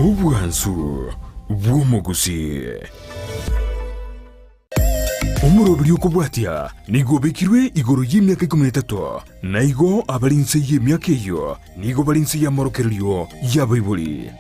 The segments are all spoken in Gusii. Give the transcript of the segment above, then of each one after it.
Obwansu bw'omogusii. Omoroberi okobwatia nigo obekirwe igoro y'emiaka ikomi na etato, na igo abare inse y'emiaka eyio nigo bare inse y'amorokererio y'abaibori.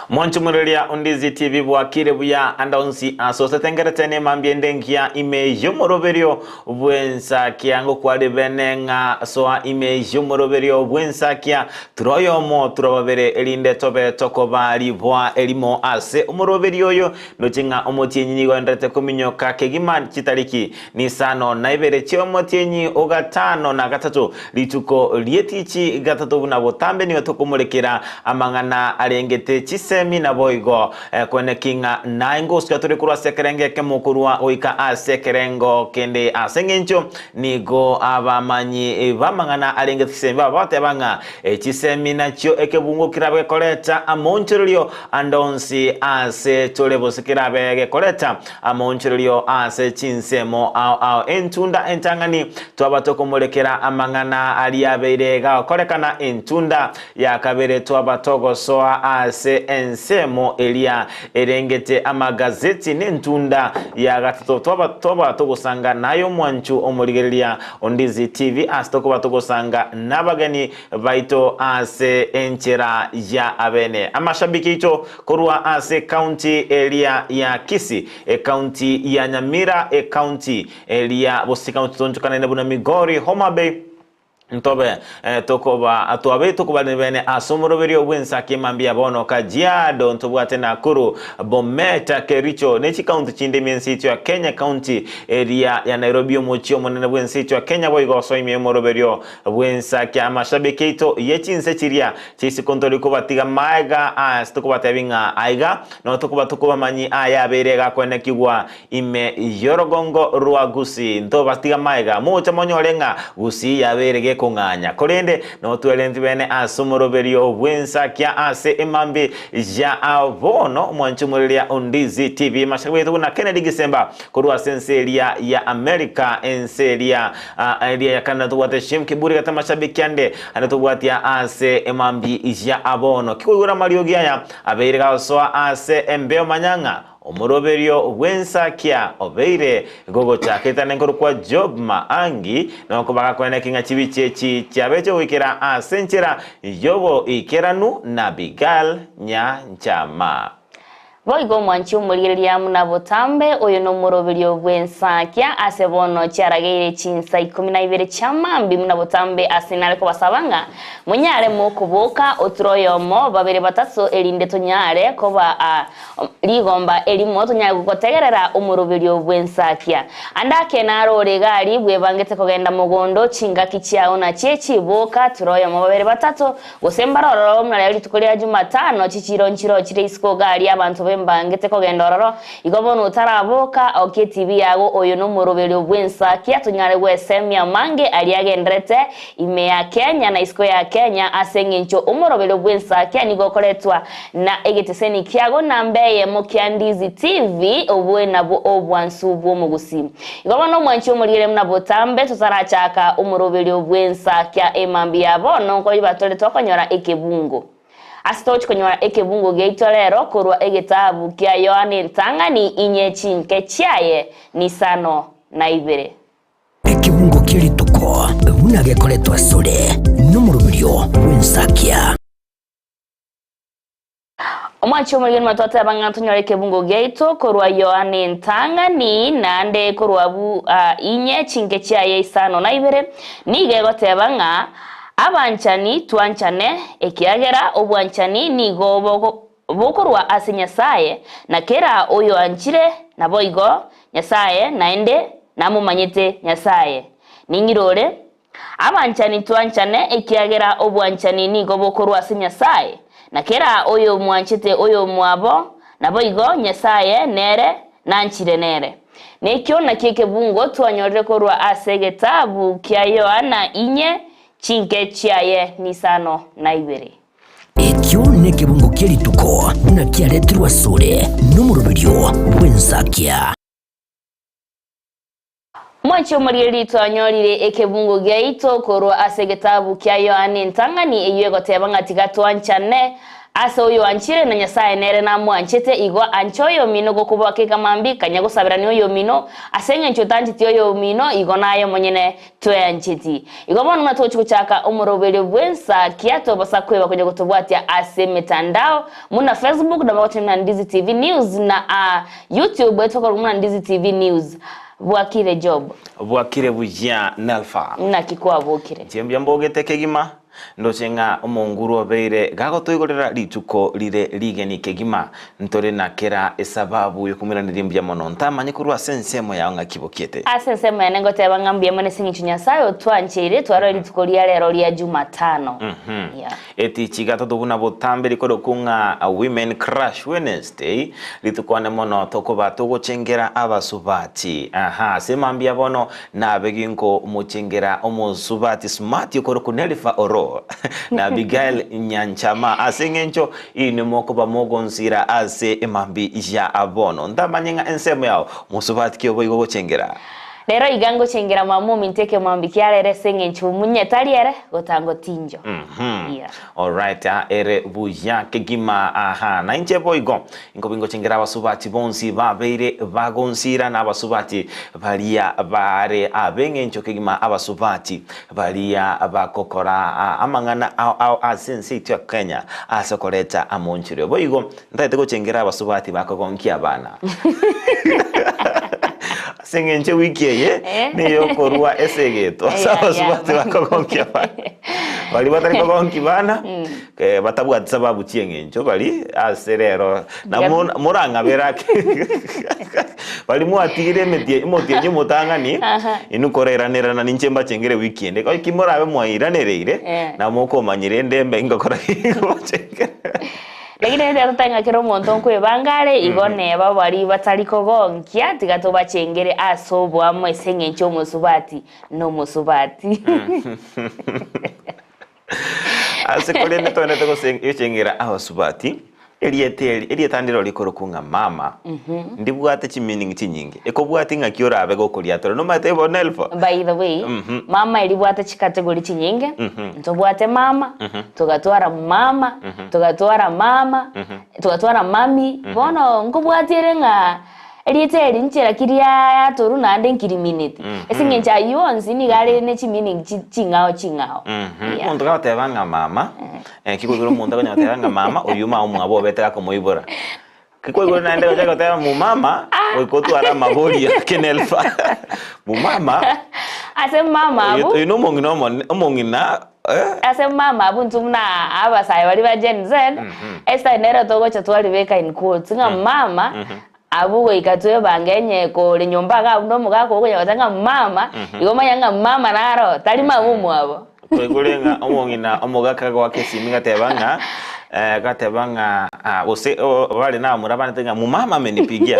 Mwanchumureria Ondizi TV bwakire buya anda onsi ase osetengerete nemambia ende engiya ime y'omoroberio bw'ensakia ngokware bene ng'a soa ime y'omoroberio bw'ensakia tura oyomo tura babere erinde tobe tokoba riboa erimo ase omoroberio oyo Ndoche ng'a omotienyi nigo oendererete kominyoka kegima chitariki nisano na ibere chi'omotienyi o gatano na gatato, rituko ri'etichi gatato buna botambe nigo tokomorekera amang'ana arengete chisemi naboigo kweneki ng'a naye ngosuka tore korwa ase ekerengo ekemo korwa goika ase ekerengo kende ase engencho nigo abamanyi b'amang'ana arengete chisemi baba bagoteba ng'a chisemi nachio ekebungo kerabe gekoreta amoonchorerio Ande onsi aase tore gose kerabe gekoreta amaonchorerio ase chinsemo ao ao entunda entang'ani, twaba tokomorekera amang'ana aria abeire gakorekana entunda ya kabere twaba togosoa ase ensemo eria erengete amagazeti nentunda ya gatato twaba twaba togosanga naye omwanchu omorigereria o Ndizi TV ase tokoba togosanga nabageni baito ase enchera ya abene. Amashabiki aito korwa ase ekaunti eria ya Kisii, ekaunti ya Nyamira, ekaunti eria Bosi County tonchokanene buna Migori, Homa Bay, ntobe tokoba twabe tokobarire bene ase omoroberio bw'ensaki emambia bono Kajiado, ntobwate Nakuru, Bomet, Kericho ne chikaunti chinde ime ense yaito ya Kenya, ekaunti eria ya Nairobi omochie omonene bw'ense yaito ya Kenya boigo osoimie omoroberio Bw'ensa kia amashabiki aito ye chinse chiria chi'isiko ntori kobatiga magega ase tokobatebi ng'a aiga noo tokoba tokobamanyi aya abeire gakoenekigwa ime y'orogongo rwa Gusii. Ntobatiga magega moche monyore ng'a Gusii yabeire gekong'anya. Korende noo twerenti bene ase omoroberio bw'ensa kia ase emambi ya bono omwanchi omoreria o Ndizi TV mashabiki baito buna Kennedy Gisemba korwa ase ense eria ya America ense eria Eria ya kane tobwate Shem Kiburi gati amashabiki ande ande tobwatia ase emambi ya abono. Kikoigora amariogi aya abeire gagosoa ase embeo manya ng'a omoroberio bw'ensakia obeire gogocha. Ketane nkorokwa Job Maangi noko bagakoeneki ng'a chibichi echi chiabeche goikera ase enchera y'oboikeranu na Abigail Nyanchama. Boigo omwanchi omorigereria buna botambe, oyo nomoroberio bw'ensakia, ase bono chiarageire chinsa ikomi na ibere chia mambia buna botambe ase nare kobasaba ng'a monyare mokoboka oture oyomo, babere batato, erinde tonyare koba a rigomba erimo tonyare gotegerera omoroberio bw'ensakia. Ande ake narore egari bwebangete kogenda mogondo chingaki chiao nachie chiboka ture oyomo babere batato, Gose mbare ororo buna riaria rituko ria Jumatano, chichiiro nchiroo chire isiko iga aria abanto bembangete kogenda ororo. Igo bono otaraboka, okia etibi yago oyo nomoroberio bw'ensakia tonyare gwesemia amange aria agenderete ime ya Kenya na isiko ya Kenya ase engencho omoroberio bw'ensakia nigo okoretwa na egeteseni kiago namba eyemo kia Ndizi TV obwe nabwo obwansu bw'omogusii. Igo bono omwanchi omoriere buna botambe totarachaka omoroberio bw'ensakia emambia ya bono nkoiba tore tokonyora ekebungo. Ase togochi konyora ekebungo giaito rero korwa egetabu kia Yohana entang'ani inye chinke chiaye nisano na ibere. Ekebungo kie rituko buna gekoretwa asore nomoroberio bw'ensakia. Omwanchi omorigenwa twateba ng'a tonyore ekebungo giaito korwa Yohana entang'ani, naende korwa abwo inye chinke chiaye isano na ibere, nigo egoteba ng'a abanchani twanchane, ekiagera obwanchani nigo bokorwa ase Nyasae, na kera oyoanchire naboigo Nyasae, naende namomanyete Nyasae. Ning'irore Abanchani twanchane, ekiagera obwanchani nigo bokorwa ase Nyasae, na kera oyomwanchete oyomwabo, naboigo Nyasae nere nanchire nere. Nekio nakio ekebungo twanyorire korwa ase egetabu kia Yohana inye, chinke chiaye nisano na ibere. Ekio nekebungo kie rituko buna kiaretirwe asore nomoroberio bw'ensakia. Mwanche omorigereria twanyorire ekebungo giaito korwa ase egetabu kia Yohana entang'ani, eyio egoteba ng'a tiga twanchane ase oyoanchire, na Nyasae nere namwanchete. Igo anche oyomino gokoboa kegamambi, kanya gosaberania oyomino, ase engencho otancheti oyomino, igo naye omonyene tweancheti. Igo bono buna togochia gochaka omoroberio bw'ensakia, tobasa kweba konya gotobwatia ase emetandao buna Facebook, nabo gochia buna Ndizi TV News, na YouTube etokorwa buna Ndizi TV News. Bwakire Job. Bwakire buya Nelfa. Naki kwabokire? Inche mbuya mbogete kegima, ndoche ng'a omonguru obeire gagotoigorera rituko rire rigeni kegima. Ntore na kera esababu y'okomoiraneria mbuya mono. Ntamanye korwa ase ensemo yao ng'aki bokiete. Ase ensemo yane ngoteba ng'a mbuya mono ase eng'encho Nyasae otwancheire twarore rituko ria rero ria Jumatano. Yeah. Etichi gatato buna botambe rikorokwa ng'a Women Crush Wednesday, ritukwane mono tokoba togochengera abasubati. Aha, ase mambia bono nabe ginko mochengera omosubati smart okorokwa Nelifa Oro na Abigail Nyanchama ase eng'encho inwe mokoba mogonsira ase emambi ya bono. Ntamanye ng'a ensemo yao mosubati ki oboigo ogochengera. Rero iga ngochengera mama ominto ekemambi kia rero ase eng'encho omunye tari ere gotanga otinjo. Yeah. Alright, ah, ere buya kegima aha. Na inche boigo inkobi ngochengera abasubati bonsi babeire bagonsira na abasubati baria bare ab'eng'encho kegima abasubati baria bagokora ah, amang'ana ao ao ase ense yaito ya Kenya ase okoreta amonchore. Boigo Ntagete gochengera abasubati bakogonkia abana. Ase eng'encho ewiki eye Eh. neyokorua esegeto ase Yeah, abasubati yeah. bakogonkia abana. Baria batari kogonkia bana eh, batabwati sababu chi'eng'encho bari ase rero na Tiga- mo- morang'abere ake bari mwatigire emetie omotienyi omotang'ani Aha. inwe koreiranerana ninche mbachengere ewiki ende. Ki morabe mwairanereire Eh. namokomanya rende mbe ngokora ki kobachengera. Lakini ekero totari ng'a kera omonto nkwebanga are, igo neba baria batari kogonkia, tiga tobachengere ase oboamo ase engencho y'omosubati nomosubati. Ase korende togenderete gose gochengera abasubati, erieta eri erieta ndiro rikorokwa ng'a mama, ndibwate chimeaning chinyinge, ekobwatia ng'aki orabe gokoriatora nomanyete bono elfo. By the way, mama eribwate chicategory chinyinge, ntobwate mama, togatwara mama, togatwara mama, togatwara mummy, bono nkobwatia ere ng'a erieta eri nchera ki riatorwa naende nkirimineti, ase eng'encho aywo onsi nigo are ne chimeaning chi ching'ao ching'ao. Yeah. Omonto gagoteba ng'a mama, kikoigora omonto akonya goteba ng'a mama, oyio mama omwabo obete gakomoibora. Kikoigwa naende gocha goteba mumama goika otware amabori ake nelfa mumama Ase mama oyo abwo oyo nomong'ina omone omong'ina eh. ase mama abwo intwe buna abasae baria ba Gen Z, esitari nero togocha twaribeka in quotes ng'a mama, abwo goika twebange onye kore nyomba iga abwo na omogaka okonya goteba ng'a mama, igo omanye ng'a mama naro, tari mama omwabo. Koigure ng'a omong'ina omogaka agoaka esimi gateba ng'a eh, gateba ng'a ah, gose o- bare namura abanete ng'a mumama amenipigia.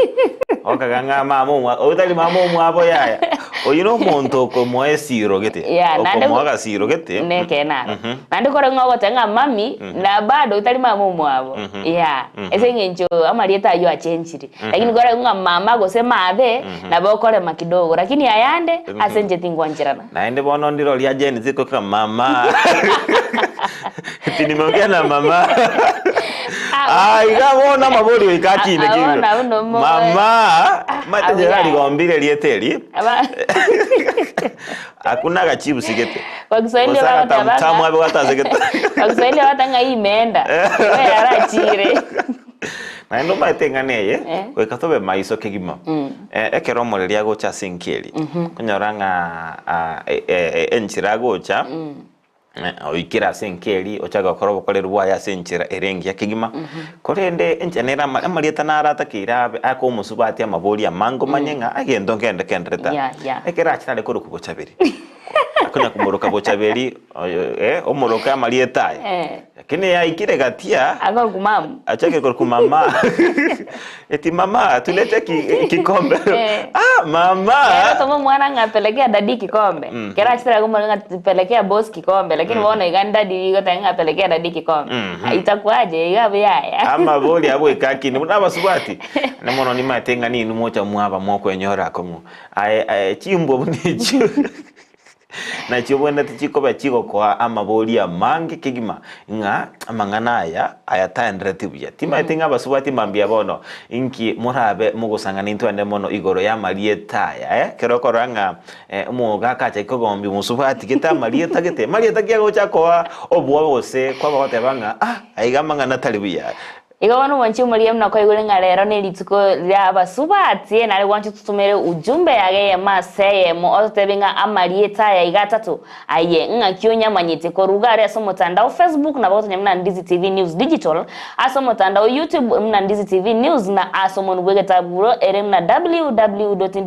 Okaga ng'a mama omwa oyo tari mama omwabo yaya. Oyio na omonto okomoa esiro gete, Yeah, naende okomoa agasiro gete. Nekeene aro. Naende kore ng'a ogoteba ng'a mummy, na bado tari mama omwabo. Yeah, ase eng'encho amarieta ayio achenchire. Lakini kore ng'a mama gose mathe, nabo okorema kidogo. Lakini ayande, ase inche tingwancherana. Naende bono ndiroria Gen Z koka mama eti nimeongea na mama Ah, Ah, iga bono amabori goika akine Ah, kigima bono abwo nomo- mama mate abwo Gerard yaya. gombire erieta eri Aba- hakuna agachibusi gete Kwa Kiswahili Gose bagoteba agatamutamu ng'a- abe gwatasegete Kwa Kiswahili bagoteba ng'a imeenda we arachire Naende omanyete eng'ana eye, Eh. goika tobe maiso kegima. Eh, ekero omoreri agocha ase enka eria, okonyora ng'a ah, e- e- enchera agocha, eh, oikire ase enka eria, ochake gokora obokoreri bwaye ase enchera ere engiya kegima. Korende enchera nere ama- amarieta naro atakeire abe akomosubati amabori amange omanye ng'a egento nkende kenderete aa. Yeah, yeah. Ekero achire are korokwa bochaberi. Akonya komoroka Bochaberi, oyo eh, omoroke amarieta aya. Eh. Lakini yaikire gatia, Akorokwa mum. achake korokwa mama. Eti mama, tulete ki, kikombe. Eh. Ah, mama. Ero toma omwana ng'a pelekea daddy kikombe. Kera achire akomorora ng'a pelekea boss kikombe, lakini bono iga daddy igoteba ng'a pelekea daddy kikombe. Itakuwaje iga abe yaya. Amabori abo ekakini buna abasubati. Ne mono nimaete ng'a ninwe mocha mwaba mokwenyora akong'u. Aye aye chimbwa buna echio nachio obwenerete chikoba chigokoa amabori amange kegima ng'a amang'ana aya aya taendereti buya. Timaeti ng'a abasubati mambia bono inki morabe mogosang'ana intwe ande mono igoro y'amarieta aya eh, ekero okorora ng'a omogaka achake kogombia omosubati gete amarieta gete, marieta ki agocha koa obwoba gose kwaba goteba ng'a ah aiga amang'ana tari buya. Igo bono mwanche omoria buna kwaigure ng'a rero nerituko ria abasubati, nare gwancha ototomere ujumbe yago eyemo ase eyemo, ototebie ng'a amarieta aya iga atato aye ng'aki onyamanyete. Korwa iga aria ase omotandao Facebook nabo ogotonya buna Ndizi TV News Digital, ase omotandao YouTube buna Ndizi TV News na ase omonwe bw'egetaburo ere buna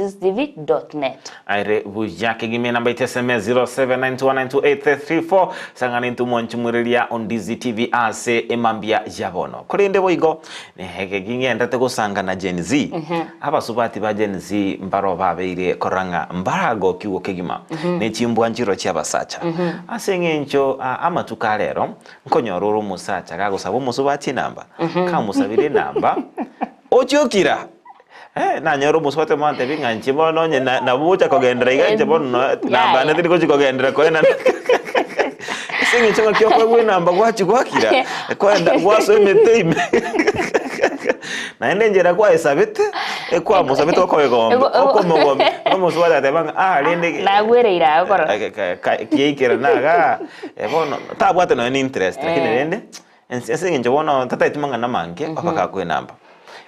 www.ndizitv.net. Aire buya kegima enamba ite SMS 0792192834 sang'ana intwe mwanchi mwereria Ondizi TV ase emambia ya bono. Korende boigo eke ng'endete gosanga na Gen Z. Abasubati ba Gen Z mbaro babeire korora ng'a mbaragokigwe kegima ne chimbwa nchiro chi'abasacha. Ase eng'encho amatuko a rero nkonyora ore omosacha gagosaba omosubati enamba, kamosabire enamba ochiokira. Eh, nanyora omosubati omo antebi ng'a inche bono onye na- nabo gocha kogenderera iga inche bono no- namba yane teri gochi kogenderera koenana. Ase eng'encho ng'aki okoegwa enamba gwachi gwakira, kwaenda gwasoa emete ime. Naende enchera kwaesabete, ekwamosabete okoegomba, okomogomia, omosubati agateba ng'a ah rende Nagwereire aye okorora. kiaikerana igaa, bono tabwate nonye na interest lakini rende. Ense ase engencho bono tataeti mang'ana amange, obakaakwa enamba.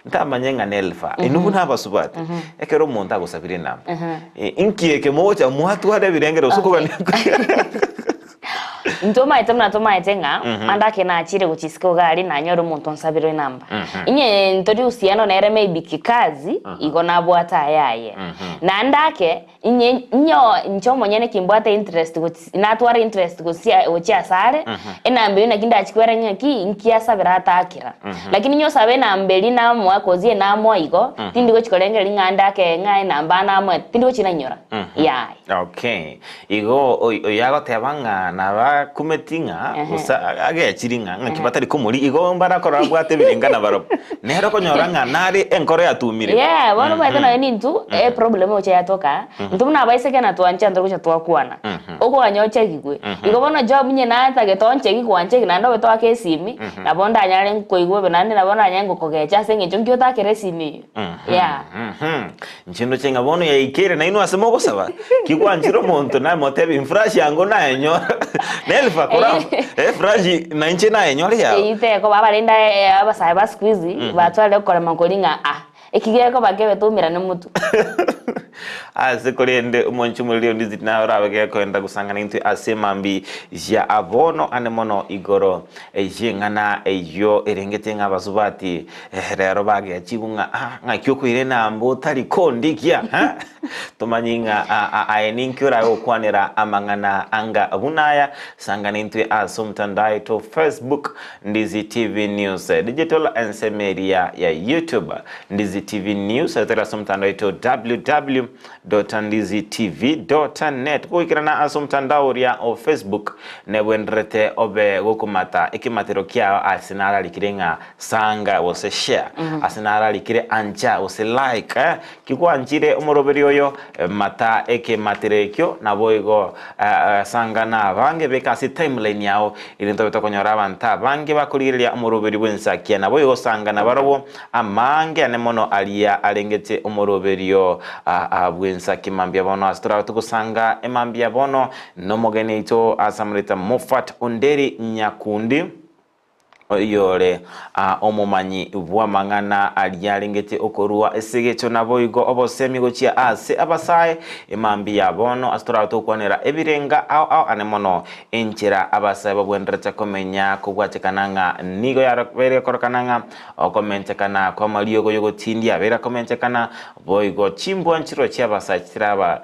Ntamanye ng'a nelfa, inwe buna abasubati, ekero omonto agosabire enamba, inki eke mogocha mwatwara ebirengero gose okogania Ntomaete buna tomaete ng'a ande ake nachire gochia isiko iga aria nanyore omonto onsabire enamba. Inye ntori uhusiano nere maybe kikazi, igo nabwate ayaye. Naende ake, Inye inyo inche omonyene kimbwate interest gochi natwara interest gosia gochia asare, enamba eyio naki ndachikwere ng'aki nki asabera atakera. Lakini inye osabe enamba eria namoa kozi enamoa igo, tindi gochi korengereria ng'a ndake ng'a enamba namoete, tindi gochi nainyora, yaya. Okay, igo oy- oyo agoteba ng'a nabakumeti ng'a gose agechiri ng'a ng'aki batari komoria igo mbarakora babwate ebirenga nabarobwo. Nere okonyora ng'a nare enkoro yatumire. Yeah, bono omanyete nonya nintwe, eproblem egocha yatoka, intwe buna abaiseke natwancha ntore gocha twakwana, okoganya ochegigwe. Igo bono job onye natagete onchegi gwanchegi naende obe toake esimi, nabo ndanyare nkoigwa bobe naende nabo ndanyare ngokogecha ase eng'encho nki otakera esimi eyio. Yeah. Inche ndoche ng'a bono yaikeire nainwe ase mogosaba, ki gwanchire omonto namotebi infurashi yango nayenyora, Nelfa kora efurashi nainche nayenyore yao. Eyio tekoba abarende abasae ba siku hizi batwarire okorema koria ng'a ah, eki gekoba kebe toumerane motwe. Ase korende omonche omoriri onde Ziti naye orabe gekoenda gosang'ana intwe ase emambi ya bono ande mono igoro y'eng'ana eyio erengete ng'a abasubati Rero bagechigwa ng'a, Ah, ng'aki okoira enamba otari kondigia? Ha? Tomanye ng'a aye ninki orabe gokwanera amang'ana anga buna aya. Sangana intwe ase omotandao aito Facebook, Ndizi TV News Digital, ensemo eria ya YouTube, Ndizi TV News, tore ase omotandao oito www.ndizitv.net. Goikerana ase omotandao oria o Facebook nebwenderete obe gokomata ekematero kiao ase nararikire ng'a Sanga gose share ase nararikire ancha gose like eh, kigwanchire omoroberi oyo mata ekematero ekio naboigo sanga na abange beka ase timeline yao erinde tobe tokonyora abanto abange bakorigereria omoroberi bw'ensakia naboigo sanga nabarobwo amange ane mono aria arengete omoroberio bw'ensaki mambia bono ase torabe togosanga emambia bono nomogeni oito ase amoreta Moffat Onderi Nyakundi. Oyore omomanyi bw'amang'ana aria arengete okorua esegecho naboigo obosemi gochia ase abasae, emambia ya bono ase torabe togokwanera ebirenga ao ao ane mono enchera abasae babwenerete komenya kobwatekana ng'a nigo yabeire gokorekana ng'a okomentekana kw'amariogo y'ogotindia abeire akomentekana boigo chimbwa nchirwe chi'abasae chitiraba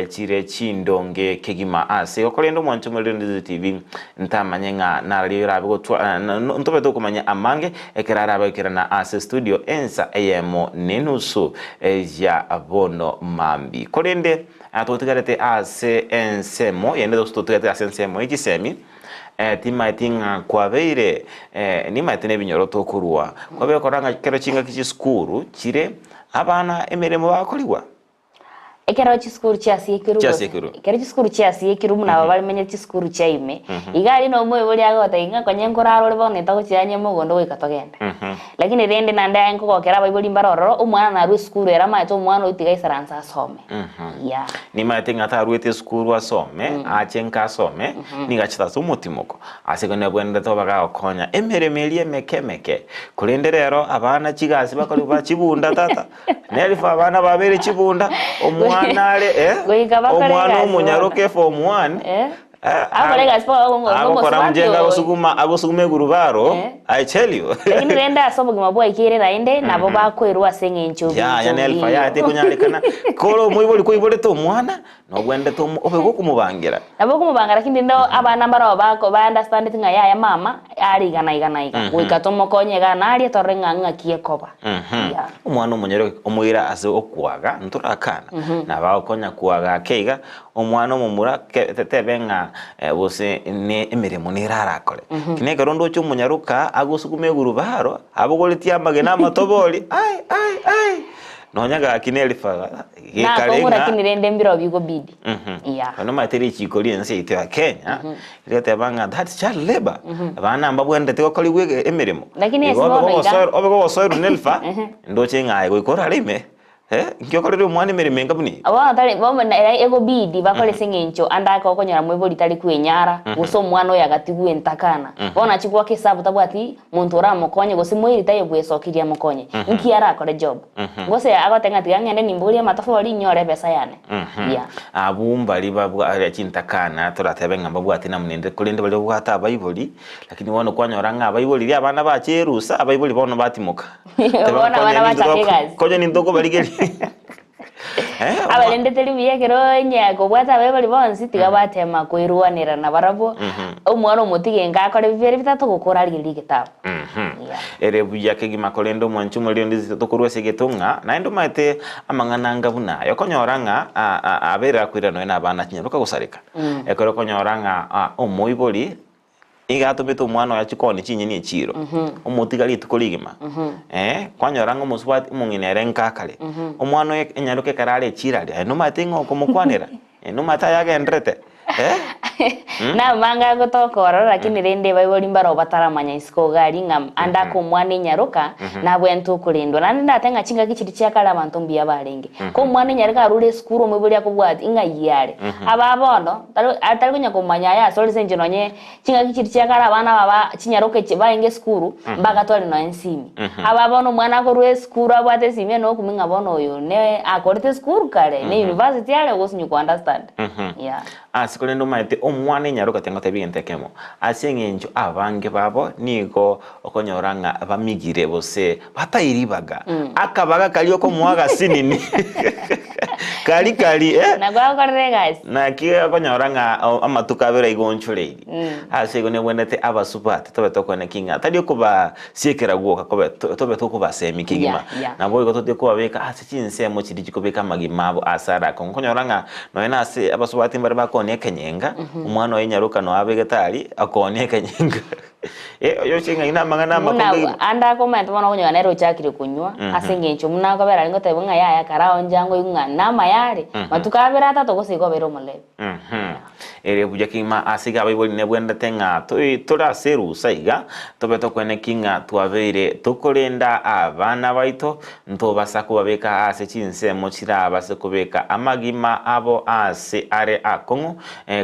chire chindonge kegima ase igo. Korende omwancho omorero Ndizi TV ntamanye ng'a nararia orabe gotwa ntobe tokomanya amange ekero arabe goikerana ase studio ensa eyemo nenusu ya bono mambi. Korende totigarete ase ensemo yende gose totigarete ase ensemo ye chisemi timaeti ng'a kwabeire nimaete nebinyoro tokorwa kwabeire korora ng'a kero chingaki chisukuru chire abana emeremo bakorigwa. Ekero chisukuru chiasiekirwe gose, Chiasiekirwe. ekero chisukuru chiasiekirwe buna aba bamenyete chisukuru chia ime, iga aria na omoibori agotebia ng'a konye nkorara ore bono ntogochia onye mogondo goika togende. Lakini rende naende aye nkogokera abaibori mbare ororo, omwana narwe esukuru ere amaete omwana oyio tiga aisaranse asome. Yeah. Nimaete ng'a tarwete esukuru asome, ache nka asome, nigo achete ase omotimoko. Ase igo nebwenerete obe gagokonya emeremo eria emeke emeke. Korende rero abana chigasi bakori ba chibunda tata, Nelifu abana babeire chibunda, omwana are eh, Goika bakore omwana egasi omonyaroke form one Eh. eh, Akore egasi mpaka ogo- agokora omosubati mjengo oyo. agosuguma agosuguma egurubaro Eh. I tell you Lakini rende ase obogima bwaikeire naende nabo bakoirwa ase eng'encho yaya binto nelfa biiyo. yaya tekonyarekana kore omoibori koiborete omwana nobwendete omo obe gokomobangera Nabo okomobanga lakini rende abana mbaroo bako ba understandeti ng'a yaya mama are iga na iga na iga goika tomokonye iga naria torore ng'a ng'aki ekoba. Yeah. Omwana omonyoro omoira ase okwaga ntorakana, nabo agokonya kwaga ake iga, omwana omomura ke tebe ng'a gose ne emeremo nere arakore. Lakini ekero ndoche omonyaroka agosukuma egurubaro, abogoretie amagena amatobori, ai ai ai, nonya gaki ne rifaga gekare Nakong'u ng'a lakini rende mbirobio igobidi. Yeah. Bono omanyete richiko ri'ense yaito ya Kenya, rigeteba ng'a that's child labour. Abana mbabwenerete gokorigwa ege emeremo. Lakini Igo ase obe bono iga- gogosoer obe gogosoerwa nelfa, ndoche ng'a aye goika orare ime, eh, nki okorera omwana emeremo enga buna eye? Bono tari bono na era egobidi bakore ase eng'encho ande ake okonyora moibori tari kwenyara, gose omwana oyo agatigwa entakana. Bono achia goaka esabu tabwati monto oramokonye gose moiri taiyo bwesokirie amokonye. Nki arakore job? Gose agoteba ng'a tiga ng'ende nimbogorie amatofori nyore ebesa yane. Yeah. Abwo mbaria babware chintakana toratebe ng'a mbabwate namna ende, korende baria babwate abaibori, lakini bono kwanyora ng'a abaibori riria abana bacha erusa, abaibori bono batimoka. Teba Bono konya abana ninto bachaka toko- egasi. konya ninto okobarigeria. Eh, oma- Abarende teri buya ekero onye kobwate abaibori bonsi tiga batema koirwanera nabarabwo, omwana omotige enka akore bibere bitato gokora arigererie egetabu. Yeah. Ere buya kegima korende omwanchi omoriri tokorwa ase egeto ng'a naende omaete amang'ana anga buna aya okonyora ng'a abeire akoirana nonya na abana chinyaroka gosareka. Ekero okonyora ng'a omoibori iga atomete omwana oye achie koonia chinyeni echiro, omotiga rituko rigima, kwanyora ng'a omosubati omong'ina ere nka akare, omwana oye enyaroka ekero are echiro aria, aye nomaete ng'a okomokwanera, nomanyete aye agenderete. Namange agotoka ororo, lakini rende baibori mbaroo bataramanya isiko iga aria ng'a ande ake omwana enyaroka, nabwente okorendwa. Naende ndate ng'a chingaki chiria chia kare abanto mbuya barenge. Ko omwana enyaroka arure esukuru omoibori akobwati ng'ai are. Aba bono, tari atari konya komanya aya asore ase eng'encho nonye chingaki chiria chia kare abana aba ba chinyaroka echi barenge esukuru, mbagatware nonye esimi. Aba bono omwana akorwa esukuru abwate esimi ene okumia ng'a bono oyo ne akorete esukuru kare, ne university are ogosinywa ko understand. Yeah. Ase korende omanyete omwana enyaroka tingotebi egento ekemo, ase eng'encho abange babo nigo okonyora ng'a bamigire gose batairi ribaga, akabaga karia okomoa agasinini kari kari eh. Nako agokorera egasi. Naki okonyora ng'a amatuko abere igo onchoreiri. Ase igo nebwenerete abasubati tobe tokoeneki ng'a tari okobasiekera gwoka kobe tobe tokobasemia kegima. Yeah, yeah. Naboigo totige kobabeka ase chinsemo chiria chikobeka amagima abo ase araka. Okonyora ng'a nonya na ase abasubati mbare bakoonia ekenyenga, omwana oye nyaroka noe abegete aria akoonia ekenyenga. Eh, oyoche ng'a inwe amang'ana Buna amakonge igima. ande akomenta bono okonyora nere ochakire konywa, ase eng'encho buna akobera aria ngotebia ng'a yaya kare aonche ango oigwe ng'a namaya are, matuko abere atato gose igo obeire omolevi. Ere buya kegima ase iga abaibori nebwenerete ng'a tore ase erusa iga, tobe tokweneki ng'a twabeire tokorenda abana baito, ntobasa kobabeka ase chinsemo chirabase kobeka amagima abo ase are akong'u,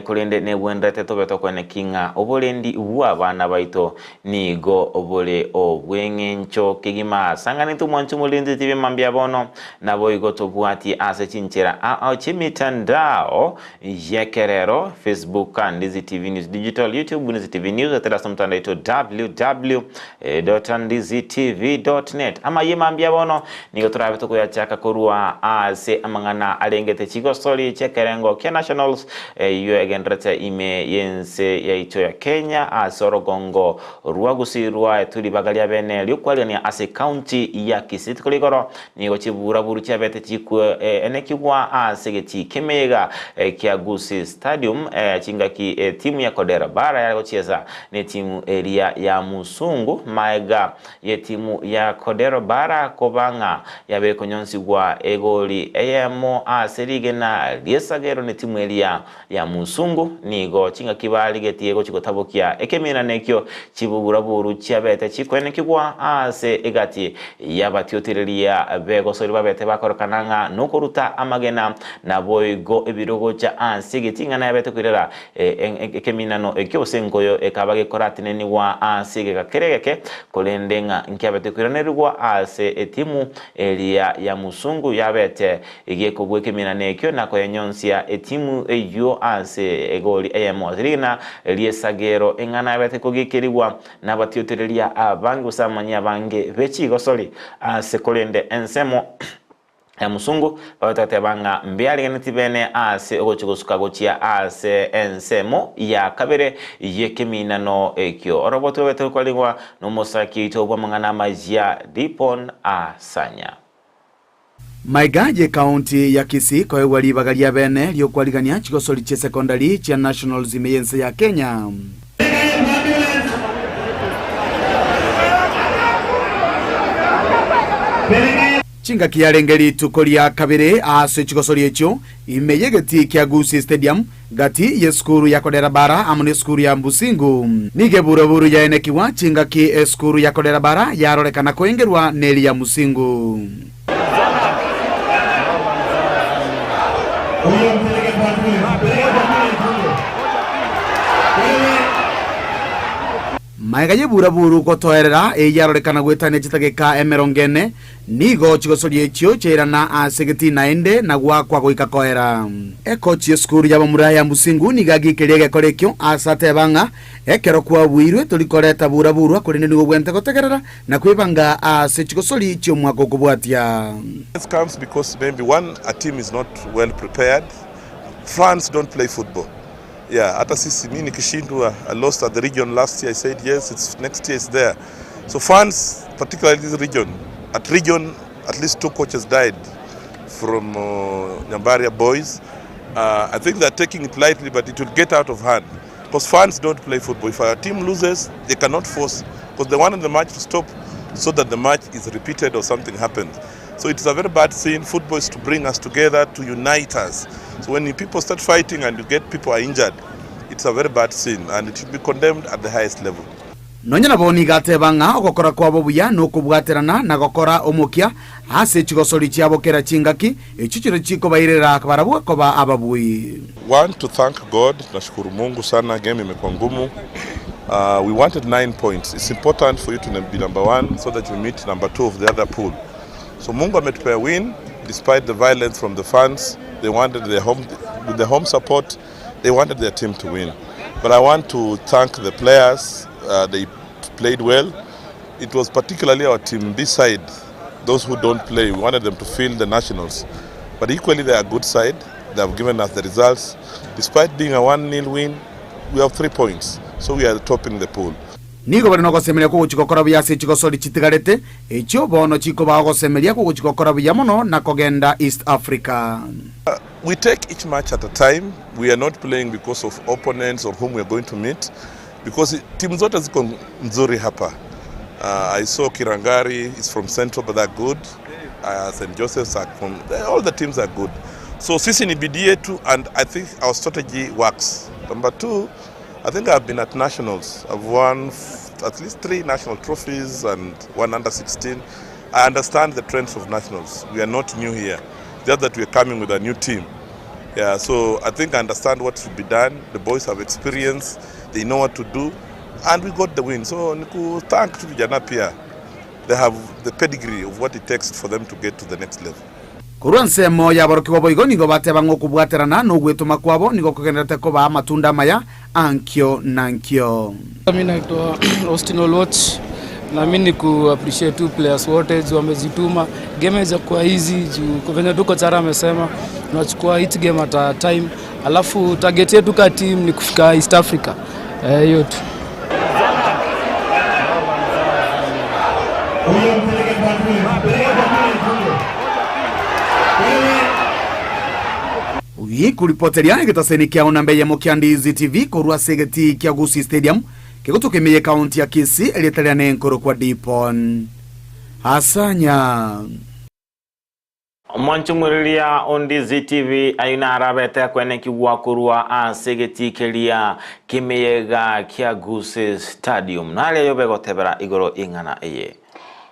korende nebwenerete tobe tokweneki ng'a oborendi bw'abana baito nigo bore obw'eng'encho kegima. Sanganete omwancho omorenti tibe mambia bono, naboigo tobwatie ase chinchera ao chi'emitandao y'ekerero, Facebook, Ndizi TV News Digital, YouTube, Ndizi TV News, etera ase omotandao oito www.ndizitv.net. Amayia mambia bono nigo torabe tokoyachaka korwa ase amang'ana arengete chigosori chi'ekerengo kia Nationals eyio egendererete ime y'ense yaito ya Kenya ase orogongo rwa Gusii rwaetwe ribaga ria bene ri'okwarigania ase ekaunti ya Kisii. Rituko rigoro Nigo chiburaburu chiabete chikwenekigwa ase egetii ki'emeyega kia Gusii Stadium chingaki etimu ya Kodera Bara yare gochiesa netimu eria ya Musungu maega yetimu ya Kodero Bara koba ng'a yabeire konyonsigwa egoli eyemo ase rigena ri'esagero netimu eria ya Musungu. Nigo chingaki barigetie gochia gotabokia ekeminana ekio chiburaburu chiabete chikwenekigwa ase egati y'abatiotereria b'egosori babete bakorokana ng'a nokoruta amagena, naboigo ebirogocha ase egeting'ana yabete koirera ekeminano ekio gose enkoyo ekaba gekoratenenigwa ase egeka kere egeke, korende ng'a nkiabete koiranerigwa ase etimu eria ya Musungu yabete Egekogwa ekeminana ekio na koyenyonsia etimu eyio ase egori eyemo ase rigena ri'esagero eng'ana yabete kogikerigwa nabatiotereria abange gose abamanyi abange be chigosori ase korende ensemo ya musungu babete goteba ng'a mbiariganeti bene ase ogochia gosuka gochia ase ensemo ya kabere y'ekeminano ekio. Oroboti rwabete gokorigwa nomosaki oito bw'amang'ana amayia Dipon Asanya. Maiga y'Ekaunti ya Kisii koegwa ribaga ria bene ri'okwarigania chigosori chi'esekondari chia Nationals ime y'ense ya Kenya. Chingaki yarenge rituko ria kabere ase chigosori echio ime y'egetii kia Gusii Stadium Gati y'esukuru ya Kodera Bara amo nesukuru ya Mbusingu. Nigo eburaburu yaenekigwa chingaki esukuru ya Kodera Bara yarorekana koengerwa neri ya Musingu. Magega y'eburaburu gotoerera eyio yarorekana goetania chitageka emerongo ene, Nigo chigosoria echio chiairana ase egetii naende na goakwa goika koera. Ekochi y'esukuru y'abamura ya Mbusingu nigo agiikeria egekora ekio ase ateba ng'a ekero kwabuirwe tori koreta bura-burwa korende nigo obwenerete gotegerera na kwebanga ase chigosori chi'omwaka okobwatia. This comes because maybe one a team is not well prepared fans don't play football yeah hata sisi mi nikishindwa I lost at the region last year I said yes it's next year it's there so fans particularly this region at region at least two coaches died from uh, Nyambaria boys uh, I think they're taking it lightly but it will get out of hand because fans don't play football if a team loses they cannot force because they wanted the match to stop so that the match is repeated or something happens So it is a very bad scene. Football is to bring us together, to unite us. So when people start fighting and you get people are injured, it's a very bad scene and it should be condemned at the highest level. Nonya nabo nigo ateba ng'a ogokora kwabo buya nokobwaterana na gokora omokia ase chigosori chiabo kera chingaki, echio chiria chikobairera barabwo koba ababui. One to thank God, nashukuru Mungu sana, game imekuwa ngumu. Uh, we wanted 9 points. It's important for you to be number one so that you meet number two of the other pool. So Mungu ametupea win despite the violence from the fans. They wanted their home, with the home support, they wanted their team to win. But I want to thank the players. Uh, they played well. It was particularly our team B side, those who don't play. We wanted them to feel the nationals. But equally, they are good side. They have given us the results. Despite being a 1-0 win, we have 3 points. So we are topping the pool. Nigo bare nogosemeria kw'ogochia gokora buya ase chigosori chitigarete, echio bono chikobaa ogosemeria kw'ogochia gokora buya mono na kogenda East Africa. We take each match at a time, we are not playing because of opponents or whom we are going to meet because timu zote ziko nzuri hapa. Uh, I saw Kirangari is from Central but they're good. Uh, St. Joseph's are from, all the teams are good. So sisi ni bidii yetu and I think our strategy works. Number two, I think I've been at nationals. I've won at least three national trophies and one under 16. I understand the trends of nationals. We are not new here. Just that we are coming with a new team. Yeah, so I think I understand what should be done. The boys have experience, they know what to do, and we got the win. So niku thank tu vijana pia. They have the pedigree of what it takes for them to get to the next level. Korwa ensemo y'aborokigwa boigo nigo bateba ng'a okobwaterana nogwetoma kwabo nigo kogendererete kobaa amatunda amaya ankio na ankio. Mi naitwa Austin Oluoch na mi ni ku appreciate tu players wote juu wamejituma. Game haijakuwa easy juu kwa venye tu kocha amesema tunachukua each game at a time, alafu target yetu ka team ni kufika East Africa. Eh, hiyo tu. Oyi koripoteria egetaseni kiao namba eyemo kia Ndizi TV korwa ase egetii kia Gusii Stadium kegotoka ime y'ekaunti ya Kisii erieta riane nkorokwa Dipon Asanya. Omonchumuriria o Ndizi TV ayio narabete kwenekigwa korwa ase egetii keria ki'emeyega kia Gusii Stadium. Naria yobe gotebera igoro y'eng'ana eye.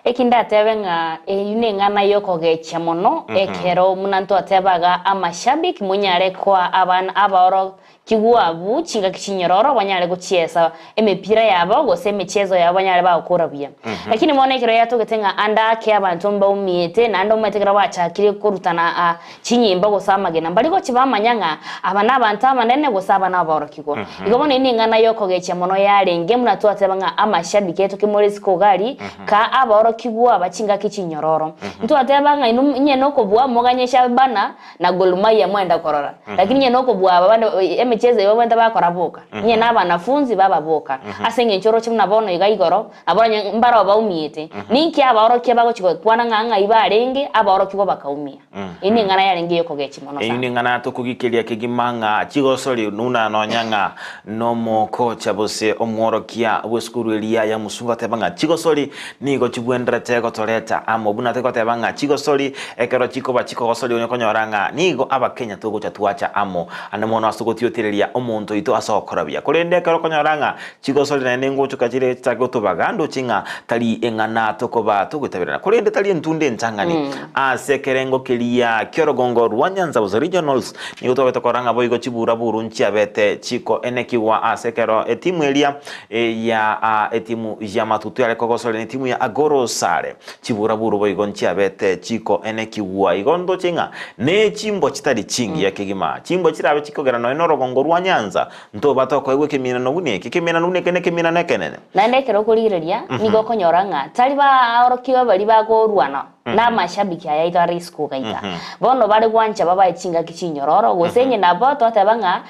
Eki ndatebe ng'a eyio neng'ana y'okogechia mono, ekero buna ntwatebaga amashabiki monyare koa abana abaorokigwa abwo chingaki chinyororo banyare gochiesa emepira yabo gose emechezo yabo banyare bagokora buya. Lakini bono ekero yatogete ng'a ande ake abanto mbaumiete naende omanyete ekero bachakire korutana a chinyimbo gose amagena mbari gochia bamanya ng'a aba nabanto abanene gose aba nabaorokigwa. Igo bono eyio neng'ana y'okogechia mono yarenge buna twateba ng'a amashabiki aito kimore isiko iga aria Kaa abaorokigwa aba chingaki chinyororo. Ntwateba ng'a inwe inye nokobua moganye Shabana na Gor Mahia mwenda korora. Lakini inye nokobua aba bande emichezo eye babwenerete bakora boka. Inye na abanafunzi baba boka. Ase eng'encho oroche buna bono iga igoro, nabo onye mbaroo baumiete. Ninki abaorokia bagochia gokwana ng'a ng'ai barenge, abaorokigwa bakaumia. Eyio neng'ana yarenge ey'okogechia mono Eyio sana. neng'ana tokogikeria kegima ng'a chigosori nuna nonya ng'a nomokocha gose omworokia bw'esukuru eria ya Musungu ateba ng'a chigosori nigo chibwenderete gotoreta amo buna togoteba ng'a chigosori ekero chikoba chikogosori onye konyora ng'a nigo abakenya togocha twacha amo ande mono ase gotiotereria omonto oito ase ogokora buya korende ekero okonyora ng'a Chigosori naende ngochoka chire chitake gotobaga, ndoche ng'a tari eng'ana tokoba togoitaberana, korende tari entunda entang'ani. Ase ekerengo keria ki'orogongo rwa Nyanza gose regionals, nigo twabete korora ng'a boigo chiburaburu nchiabete chikoenekigwa ase ekero etimu eria ya etimu ya Matutu yare kogosoria netimu ya Agoro Sare. Chiburaburu boigo nchiabete chikoenekigwa. Igo ndoche ng'a ne chimbwa chitari chingiya kegima. Chimbwa chirabe chikogera nonya norogongo rwa Nyanza Ntoba tokoegwa ekeminano buna eke, ekeminano buna eke nekeminano ekenene. Naende ekero okorigereria, nigo okonyora ng'a tari baorokigwa baria bagorwana namashabiki aya aito are isiko gaita. Bono bare gwancha babae chingaki chinyororo, gose onye nabo twateba ng'a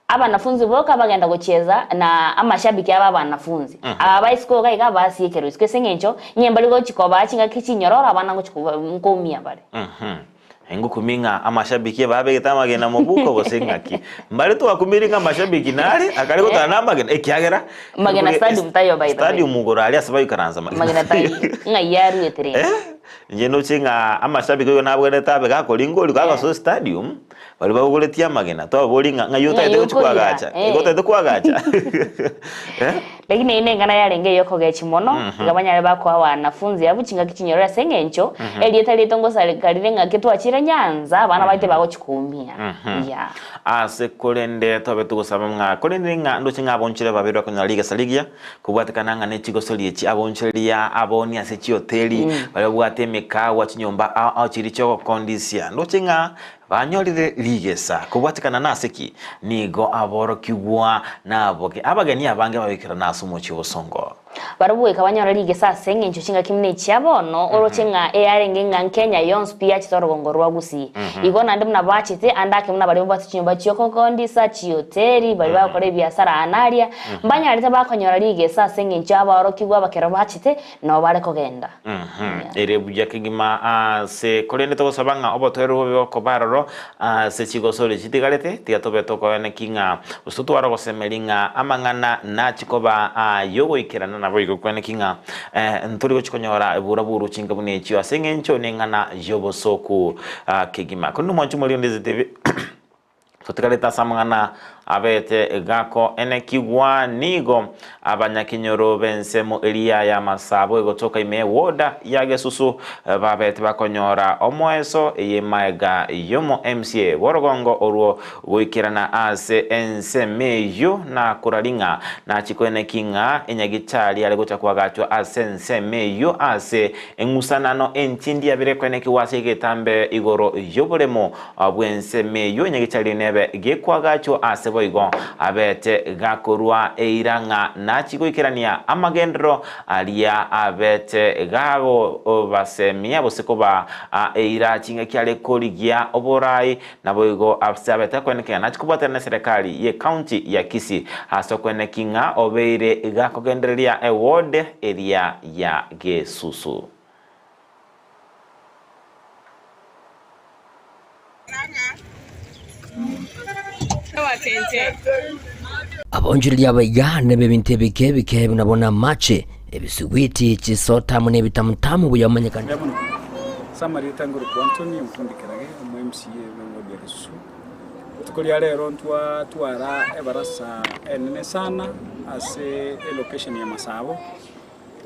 abanafunzi boka bagenda gochieza na amashabiki abo abanafunzi. Aba ba isiko iga iga basiekerwa isiko ase eng'encho onye mbari gochi kobaa chingaki chinyororo abana ngochi koba nkoumia bare. Ngokumia ng'a amashabiki babegete amagena mobuko gose ng'aki? Mbare twakumirie ng'a amashabiki nare akare gotara na amagena ekiagera Magena stadium taiyo by the way. Stadium igoro aria ase baikaransa magena. Magena taiyo. Ng'ai aruete rende? Eh, inche ndoche ng'a amashabiki oyo nabwenerete abe gakoringa oria gagosoa estadium, baria babogoretie amagena twababorie ng'a ng'ai otagete Ng'ai gochia okoira, koagacha? eh. Igo otagete koagacha? Eh. Lakini eyio neng'ana yarenge ey'okogechia mono, iga banyare bakoa wanafunzi abwo chingaki chinyororo ase eng'encho erieta riaito ngosareka rire ng'aki twachire Nyanza abana baito bagochia koumia. Yeah. Ase korende tobe togosaba ng'a korende ng'a ndoche ng'a abonchore babere bakonyora rigesa rigiya, kobwatekana ng'a ne chigosori echi abonchoreria aboonia ase chihoteli, baria babwate emekawa chinyomba ao ao chiria chi'ogokondisia. Ndoche ng'a Banyorire rigesa kobwatekana nase ki? Nigo aborokigwa naboke abageni abange babekerana ase omochie obosongo. Barabwo goika banyore rigesa ase engencho chingaki buna echia bono, oroche ng'a eyarenge ng'a Nkenya yonsi pi yachete orogongo rwa Gusii. Igo naende buna bachete ande ake buna baria babwate chinyomba chi'okokondisa, chihoteli, baria bagokora ebiasara aa na aria, mbanyarete bakonyora rigesa ase engencho abaorokigwa aba kero bachete, nao bare kogenda. Ere buya kegima aase, korende togosaba ng'a obotoereru bobe bokoba aroro ase chigosori chitigarete, tiga tobe tokoeneki ng'a gose totware ogosemeria ng'a amang'ana nachie koba ay'ogoikerana naboigo kweneki ng'a ntori gochia konyora eburaburu chinka buna echio ase eng'encho neng'ana y'obosooku kegima. Korende omwancho moria onde ase tebe. Totigarete ase amang'ana abete gakoenekigwa nigo abanyakenyoro b'ensemo eria y'amasabo egotoka ime y'ewoda ya Gesusu babete bakonyora omoeso eye maega y'omo MCA bw'orogongo orwo goikerana ase ensemo eyio na korari ng'a nachie koeneki ng'a enyagitari are gocha koagachwa ase ensemo eyio ase eng'usanano entindi yabere koenekigwa ase egetambe igoro y'oboremo bw'ensemo eyio enyagitari nebe gekoagachwa ase boigo abete gakorua eira ng'a nachie goikerania amagenderero aria abete gagobasemia gose kobaa eira chingaki are korigia oborai Naboigo ase abete kweneki ng'a nachie kobwatana neserekari ye county ya Kisii ase okweneki ng'a obeire gakogendereria eward eria ya Gesusu. Abaonchoreria abaiga neb'ebinto ebike ebike buna bono amache, ebisuguiti, chisota amo nebitamutamu buya omanyekane. Mbuya mono. Ase amarieta ngorokwa Anthony Omukundi Kerage, omo MCA bw'eward ya Gesusu. Rituko ria rero ntwatwara ebarasa enene sana ase elocation ya Masabo,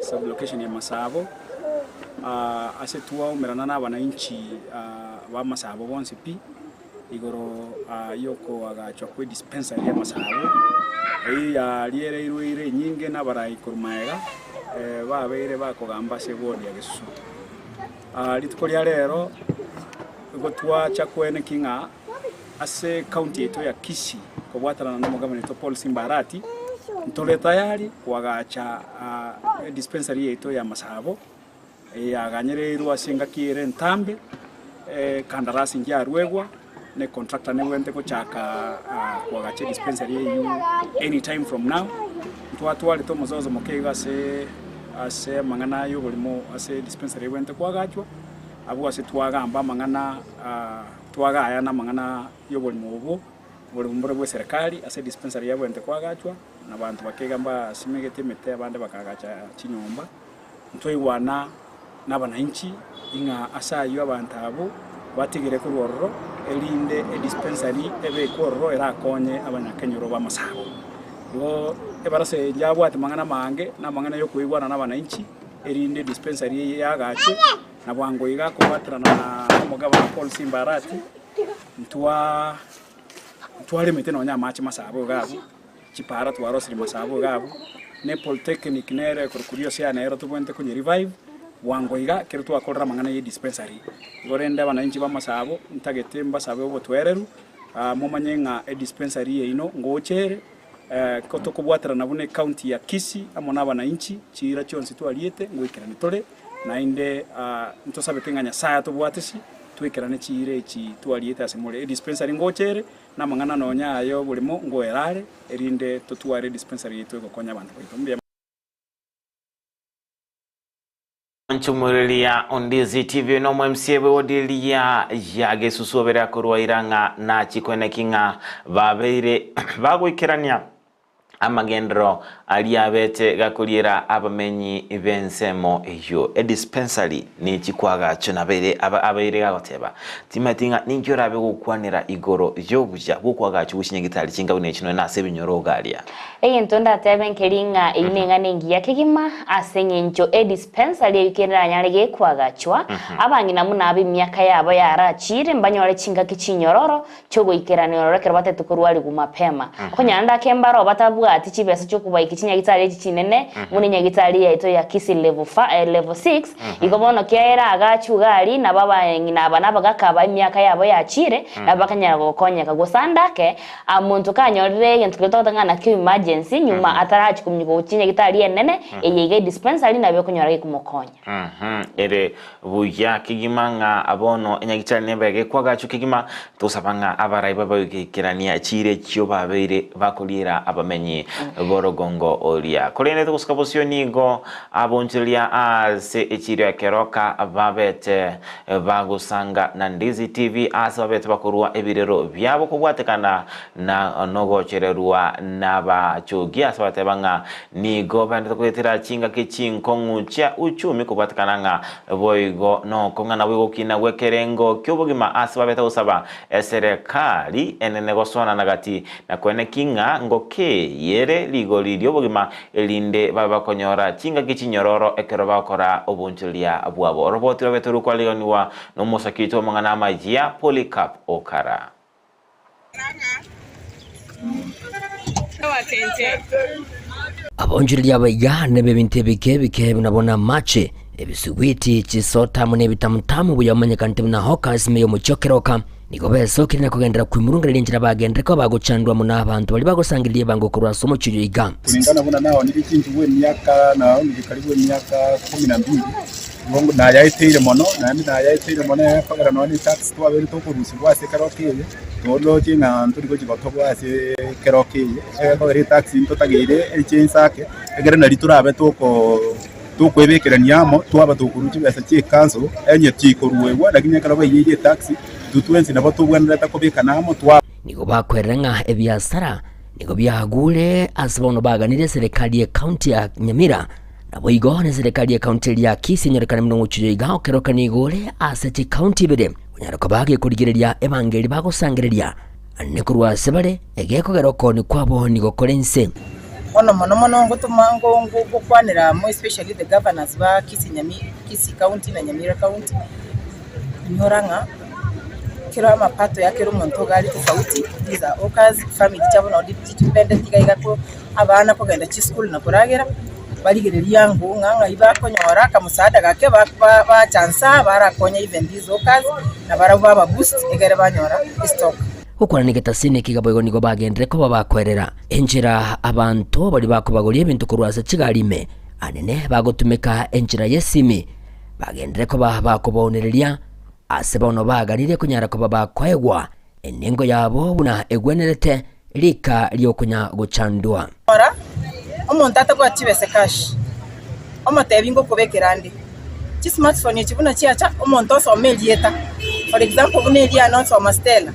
sub location ya Masabo, ase twaumerana na abananchi ba Masabo bonsi pi, igoro y'okoagachwa kwe dispensary y'amasabo, eyio yariereirwe eira enyinge nabarai korwa magega, babeire bakogamba ase eward ya Gesusu. Rituko ria rero nigo twacha koenekia ng'a ase ecounty yaito ya Kisii kobwatanana na omogabana oito Paul Simba Arati, ntore tayari koagacha edispensary yaito ya amasabo. Eyaganyereirwe ase engaki ere entambe, ekandarasi nchiaruegwa, na econtractor negwenerete gochaka koagacha edispensary eyio any time from now. Ntwatwarete omozozo moke iga ase ase amang'ana ya oborimo ase edispensary egwenerete koagachwa, abwo ase twagamba amang'ana twagayana amang'ana ya oborimo obwo, oborimo mbore bwa eserekari ase edispensary yagwenerete koagachwa, na abanto bakeiga mbasimegete emete abande bakaagacha chinyomba. Ntwaigwana nabananchi ing'a ase ayio abanto abwo batigire korwa ororo, erinde edispensary ebekwe ororo erakonye abanyakenyoro b'amasabo. Igo ebarasa eye yabwate amang'ana amange, na amang'ana yokoigwana nabananchi, erinde edispensary eye yagachwe, na bwango iga akobwaterana na omogabana Paul Simba Arati, ntwa ntwaremete nonya amache masabo iga abwo. Chipara twarosirie masabo iga abwo, ne polytechnic nere ekorokwa Rioseana nero tobwenerete konye revive bwango iga ekero twakorire amang'ana ye dispensary. Igo rende abananchi b'amasabo ntagete mbasabe obotoereru momanye ng'a edispensary yaino ngocha ere, ko tokobwaterana buna ecounty ya Kisii amo na abananchi chiira chionsi twariete ngoikerani tore. Naende ntosabete ng'a Nyasaye atobwatesie toikerane chiira echi twariete ase more. Edispensary ngocha ere. Namang'ana nonya aya oborimo ngoera are, erinde totware edispensary yaito egokonya abanto baito. Mbuya. Nchumureria Ondizi TV nomo MCA bw'ewodi eria ya Gesusu obere akorwa ira ng'a nachi koeneki ng'a babeire bagoikerania Amagenderero aria abete gakoriera abamenyi b'ensemo eyio edispensary ne chikwagacho nabeire abeire gagoteba, Timanyeti ng'a ninki orabe gokwanera igoro y'obuya bw'okwagachwa gwe chinyagitari chinga buna echi nonya nase ebinyoro iga aria. Egento ndatebe nkeri ng'a eyio neng'ana engiya kegima, ase eng'encho edispensary eyio keranyare gekwagachwa, abang'ina buna ab'emiaka yabo yarachire mbanyore chingaki chinyororo chi'ogoikerania ororo ekero batete korwarigwa mapema. Okonyora ndake mbaro batabwati chibesa chi'okobaika chinyagitari echi chinene, buna enyagitari yaito ya Kisii level level six, igo bono kiaera agaachwe iga aria, nabo abang'ina aba na abagaka aba emiaka yabo yachiire, nabo bakanyara gokonyeka. Gose ande ake, omonto kanyorire egento keria togoteba ng'a nakio emergency, nyuma atarachia kominyoka gochia enyagitari enene, eye iga edispensary nabo ekonyora gekomokonya. Ere buya kegima ng'a bono enyagitari nebe gekwagachwa kegima, tosaba ng'a abarai babe goikerania chiira echio babeire bakoriera abamenyi. abaremi b'orogongo oria. Korende togosuka bosio nigo abonchoreria ase echiiro ya Keroka babete bagosanga na Ndizi TV ase babete bakorua ebirero biabo kobwatekana na nogochererwa nabachogi ase bateba ng'a nigo baendete goetera chingaki chinkong'u chia uchumi kobwatekana ng'a boigo nokong'ana bw'egokina gw'ekerengo ki'obogima ase babete gosaba eserekari enene gosoanana gati na koeneki ng'a ngokeyere rigori ri'obogima erinde babe bakonyora chingaki chinyororo ekero bagokora obonchoreria bwabo. Oroboti rwabete rokwariganiwa nomosaki oito bw'amang'ana amayia Polycarp Okara. Abonchoreria abaiga neb'ebinto ebike ebike buna bono amache, ebisuguiti, chisota amo nebitamutamu buya omanyekanete buna hawkers ime y'omochie o Keroka. Nigo besokire na kogenderera kwimurungereria enchera bagenderere koba bagochandwa amo nabanto baria bagosangereria ebango korwa ase omochie oyo iga. Kulingana buna naonirie chinchugu emiaka naonirie karibu emiaka kumi na mbili, igo nayaeteire mono, naende nayaeteire mono ekogera nonya ne etax twabeire tokorusigwa ase ekeroka eye, toroche ng'a ntori gochi gotogwa ase ekeroka eye, ekogera etax ntotageire eche inse ake, ekero nari torabe toko tokoebekerania amo, twaba tokorua chibesa chia ecouncil, onye chikoruegwa lakini ekero baiyeire etax, intwe twensi nabo tobwenerete kobekana amo twa. Nigo bakwerera ng'a ebiasara nigo biagure ase bono baganirie eserekari y'ecounty ya Nyamira, naboigo neserekari y'ecounty eria ya Kisii enyorekane buna omochie oyo iga okeroka nigo ore ase chicounty ibere onyare koba gekorigereria ebango eria bagosangereria ane korwa ase bare egekogera okooni kwabo nigo kore inse. Bono mono mono ngotoma ngo ngo ngokwanera amo especially the governors ba Kisii Nyami Kisii county na Nyamira county, inyora ng'a kera amapato ya kera omonto iga are tofauti, these are hawkers, family chiabo nabo chidependent iga iga ko abana kogenda chisukuru na koragera, barigereria ango ng'a ng'ai bakonyora akamusaada gake ba ba bacha nsa barakonya even these hawkers, na barabwo baba boost egere banyora estock. Gokwana negetasini eke iga boigo nigo bagenderere koba bakoerera enchera abanto baria bakobagoria ebinto korwa ase chigari ime, anene bagotumeka enchera y'esimi, bagenderere koba bakobaunereria ase bono baganirie konyara koba bakoegwa enengo yabo buna egwenerete rika riokonya gochandwa. Rora, omonto atabwati chibesa cash, omotebi ngokobekera ande. Chismartphone echi buna chiacha, omonto osoma erieta, for example buna eria yane osoma Stella,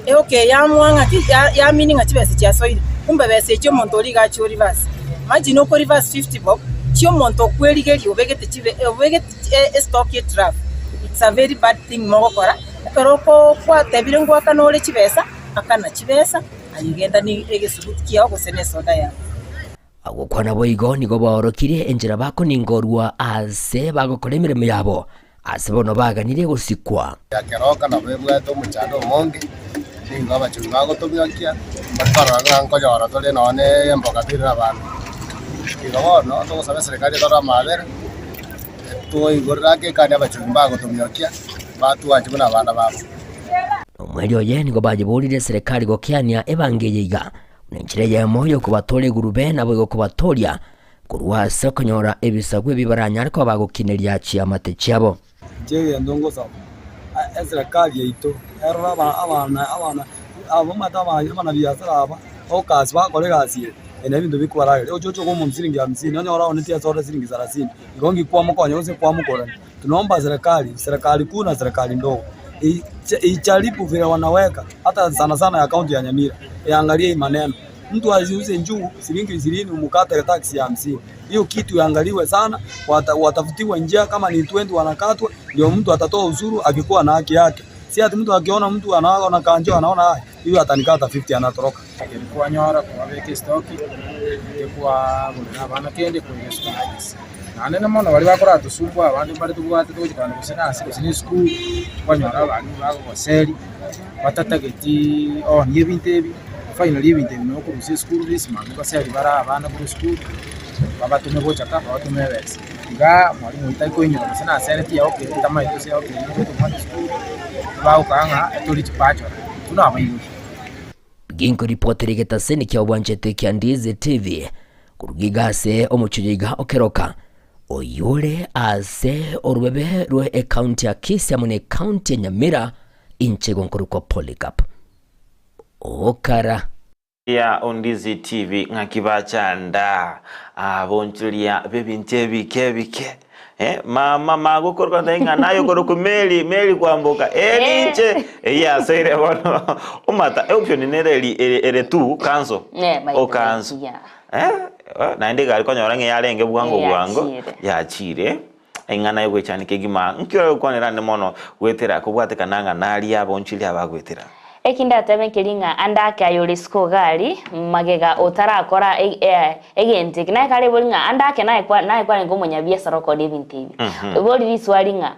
eoke yamoa ng'aki ya yamini ng'a chibesa chiasoire, kumbe besa echio omonto oria iga achia oreverse. Imagine oko reverse 50 bob, chia omonto okwerigeria obegete chibe obegete estock etrafu, it's a very bad thing mogokora, ekero oko kwatebire ngoakana ore chibesa, akana chibesa, aye genda ne egesuguti kiao gose ne esoda yao. Agokwana boigo nigo baorokirie enchera bakoningorwa aase bagokora emeremo yabo, ase bono baganirie gosikwa. Ya keroka nabo ebwate omochando omonge, nigo abachori bagotobiokia, bakarora ng'a nkonyora tore nonya na emboga teri na abanto. Igo bono, togosaba eserekari etore amabera, etoigorere ake ekani abachori mbagotobiokia, batwanche buna abana babo. Omweri oye nigo bayeborire eserekari gokeania ebango eye iga, buna enchera eyemo y'okobatooria igurube naboigo kobatooria korwa ase okonyora ebisaku ebi baranyare koba bagokineria chiamate chiabo. Inche egento ngosaba, eserekari yaito erore abana abana abamate abanabiasara aba hawkers bakora egasi eye, eye nebinto bikobarageria. Oche oche omonto siringi hamsini onyore aonetie ase ore siringi sarasini, igo nki kwamokonya gose kwamokorania. Tunaomba serikali, serikali kuu na serikali ndogo ijaribu vile wanaweka hata sana sana ya kaunti ya Nyamira iangalie hii maneno. Mtu asiuze njugu shilingi ishirini umkate tax ya hamsini. Hiyo kitu iangaliwe sana, watafutiwe njia kama ni 20 wanakatwa, ndio mtu atatoa ushuru akikuwa na haki yake. Si ati mtu akiona mtu anaona kanjo anaona haya huyu atanikata 50 anatoroka. Kwanyora kwabeka estoki, kwagorera abana kende koira esukuru. Naende na mono baria bakoratosumbua abande mbare tobwate togochikana gose nase gose na esukuru, kwanyora abalimu bagogoseria, batatageti oonie ebinto ebi, finally ebinto ebi nabo okorusia esukuru fees mambia baserie bare abana korwa esukuru, babatome gocha ka, babatome ebesa. Igaa mwalimu oyio tari koinyora gose nasereti eoke tamaeti gose eoke eyio goeta omwana esukuru, bagokaga ng'a tori chipachora, intwe nabaibori. Ginkoripotera egetaseni kia obwanchete kia Ndizi TV Koruga iga ase omochie oyo iga okeroka, oyore ase orobebe rwe ekaunti ya Kisii amo ne ekaunti ya Nyamira, inche igo nkorokwa Polycarp Okara. Ya Ondizi TV ng'aki bachanda abonchoria b'ebinto ebike ebike eh, mama magokoroka ntai ng'a naye okoroku Mary Mary kwamboka eh ninche eyio yasoire bono omata option nere eri ere ere tu cancel Eh, by the way, ocancel yeah. eh, eh, naende egari konyora ng'a yarenge bwango bwango Yachire. yachire eng'ana yogoichanika egima nki oragokwanera ande mono goetera kobwatekana ng'a naria abonchoria abagoetera. Eki ndatebe nkeri ng'a ande ake aye ore isiko iga aria, magega otarakora egento eke, naye kare ebori ng'a ande ake naye kwa naye kwarenge omonyabiasara okoonia ebinto ebi. Ebori riswali ng'a,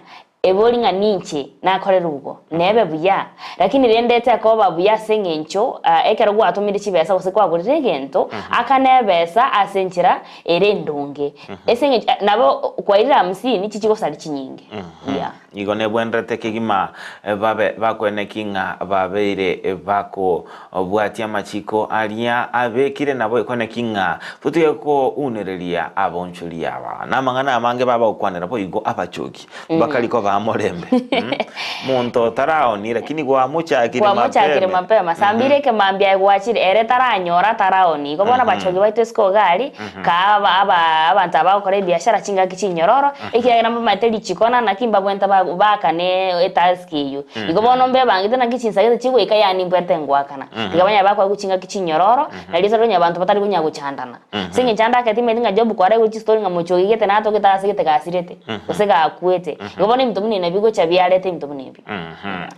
ebori ng'a ninche nakorera ugo, nebe buya? Lakini rende tekoba buya ase eng'encho ekero gwatomire chibesa gose kwagorire egento, akana ebesa ase enchera ere endonge. Ase eng'encho nabo kwairire hamsini chichigosaria chinyinge, yeah. Igo nebwenerete kegima babe bakweneki ng'a babeire bakobwatia amachiko aria abekire, nabo ekweneki ng'a totige kounereria abonchori aba. Namang'ana amange babagokwanera boigo abachogi, bakari kobaa morembe. Monto taraoni lakini gwamochakire Gwamochakire mapema. mapema. Saa mbiri ekemambia aye gwachire, ere taranyora taraoni. Igo bono abachogi baito isiko iga aria, Kaa abanto aba bagokora ebiashara chingaki chinyororo, ekiagera mbamaete richiko na naki mbabwenerete baakane etask eyio. Igo bono mbebangete naki chinsagete chigoika yaani mbwenerete ngoakana. Tiga banyare bakoegwa chingaki chinyororo, nario ase onye abanto batari konya gochandana. Ase eng'encho ande ake timanyeti ng'a Job kwaraigure chistori ng'a mochie oigete natogete ase gete gasirete, gose gakwete. Igo bono ebinto buna ebi nabio bigocha biareta ebinto buna ebi.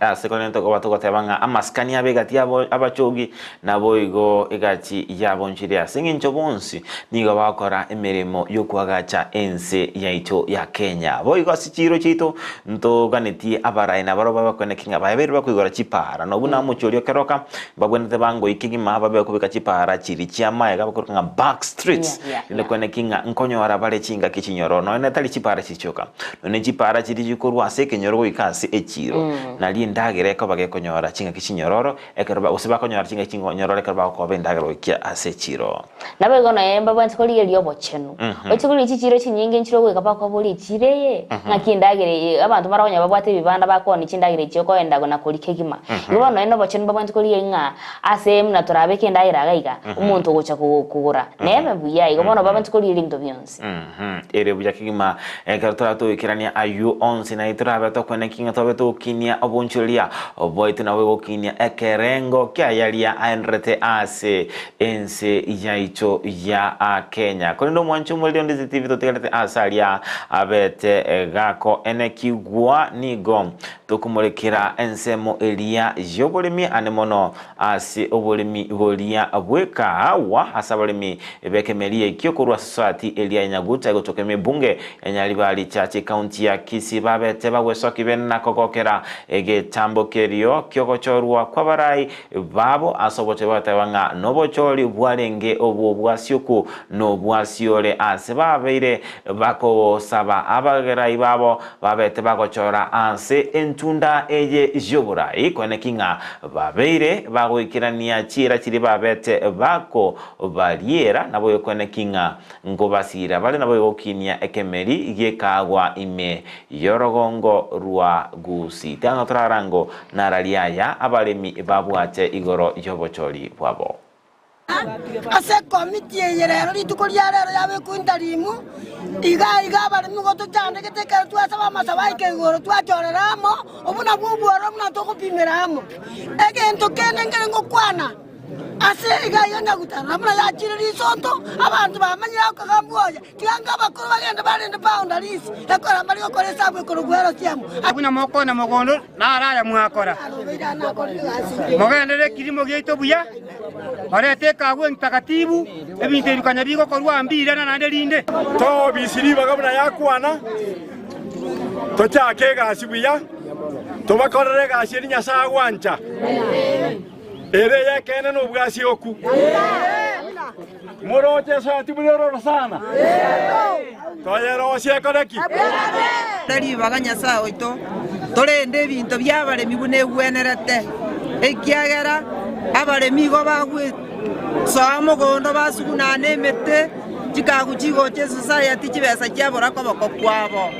Ase korende tokoba togoteba ng'a amasikani abe egati yabo abachogi Naboigo egati yabonchire ase engencho bonsi nigo bagokora emeremo y'okoagacha ense yaito ya Kenya. Boigo ase chiiro chiaito ntoganetie abarai nabarobwo babakoeneki ng'a babeire bakoigora chipaara na buna omochie oria o Keroka mbabwenerete bangoi kegima babe bakobeka chipaara chiria chi'amaega bakoroka ng'a back streets Yeah, yeah, rende yeah. koeneki ng'a nkonyora bare chingaki chinyororo nonya netari chipaara chichioka nonya ne chipaara chiria chikorwa ase ekenyoro goika ase echiiro nario endagera ekoba gekonyora chingaki chinyororo Ekero ba, gose bakonyora chingaki chinyororo ekero bagokoba endagera goikia ase echiro. Naboigo nonya mbabwenerete korigereria obochenu. Oche korigereria chichiiro chinyinge nchire ogoika bakoboria echiro eye, ng'aki endagera eye, abanto mbare okonyora babwate ebibanda bakoonia chindagera echi okoenda na koria kegima. Igo bono nonya na obochenu mbabwenerete korigereria ng'a ase buna torabeke endagera iga iga, omonto ogocha kogora nebe buya. Igo bono babwenerete korigereria ebinto bionsi. Ere buya kegima ekero torabe togoikerania ayio onsi, naye torabe tokweneki ng'a tobe togokinia obonchoreria bwaito nabo gokinia ekerengo kiayaria aenderete ase ense yaito ya Kenya. Korende omwancho omoriri onde TV totigarete ase aria abete gakoenekigwa nigo tokomorekera ensemo eria y'oboremi ande mono Ase oboremi boria bw'ekaagwa ase abaremi b'ekemeria ekio korwa ase society eria ya Nyaguta egotoka emebunge ya Nyaribari Church ekaunti ya Kisii babete bagwesoki bene na kogokera egetambo kerio kiogochorwa kw'abarai babo ase obochori bagateba ng'a nobochori bwarenge obw'obwasioku nobwasiore ase babeire bakosaba abagerai babo babete bagochora ase entunda eye y'oborai koeneki ng'a Babeire bagoikerania chiira chiria babete bakobariera, naboigo ng'a nkobasiira bare naboigo gokinia ekemeri gi'ekaagwa ime y'orogongo rwa Gusii. Tang'a torarango nararia aya abaremi babwate igoro y'obochori bwabo. Ase ekomiti eye rero rituko ria rero yabekwa intarimu, iga iga abaremi nigo tochandegete ekero twasaba amasabo aike igoro twachorera amo, obwo nabwo obwororo buna togopimera amo. Egento kende nkere ngokwana ase iga iga nyagutara buna yachire risonto, abanto bamanyire akogambwa oye, tiga nk'abakoro bagende barende boundaries, ekero mbari gokora esabu ekorokwa LCM. Buna mokona mogondo, naro aya mwakora. Mogenderere ekirimo giaito buya. Barete ekagwa entakatifu, ebinto ebi konya bigokorwa mbirana naende rinde. Tobisi ribaga buna yakwana, tochake egasi buya, tobakorere egasi eria Nyasae agwancha, ere ey'ekeene na obwasioku. Moroche esati buna ere orosana, toyerosie ekore ki? Ribaga Nyasae oito, torende ebinto bi'abaremi buna egwenerete, ekiagera abaremi igo bagwesoa mogondo basugunana emete, chikagu chigocha esosayati chibesa chiabora koboko kwabo.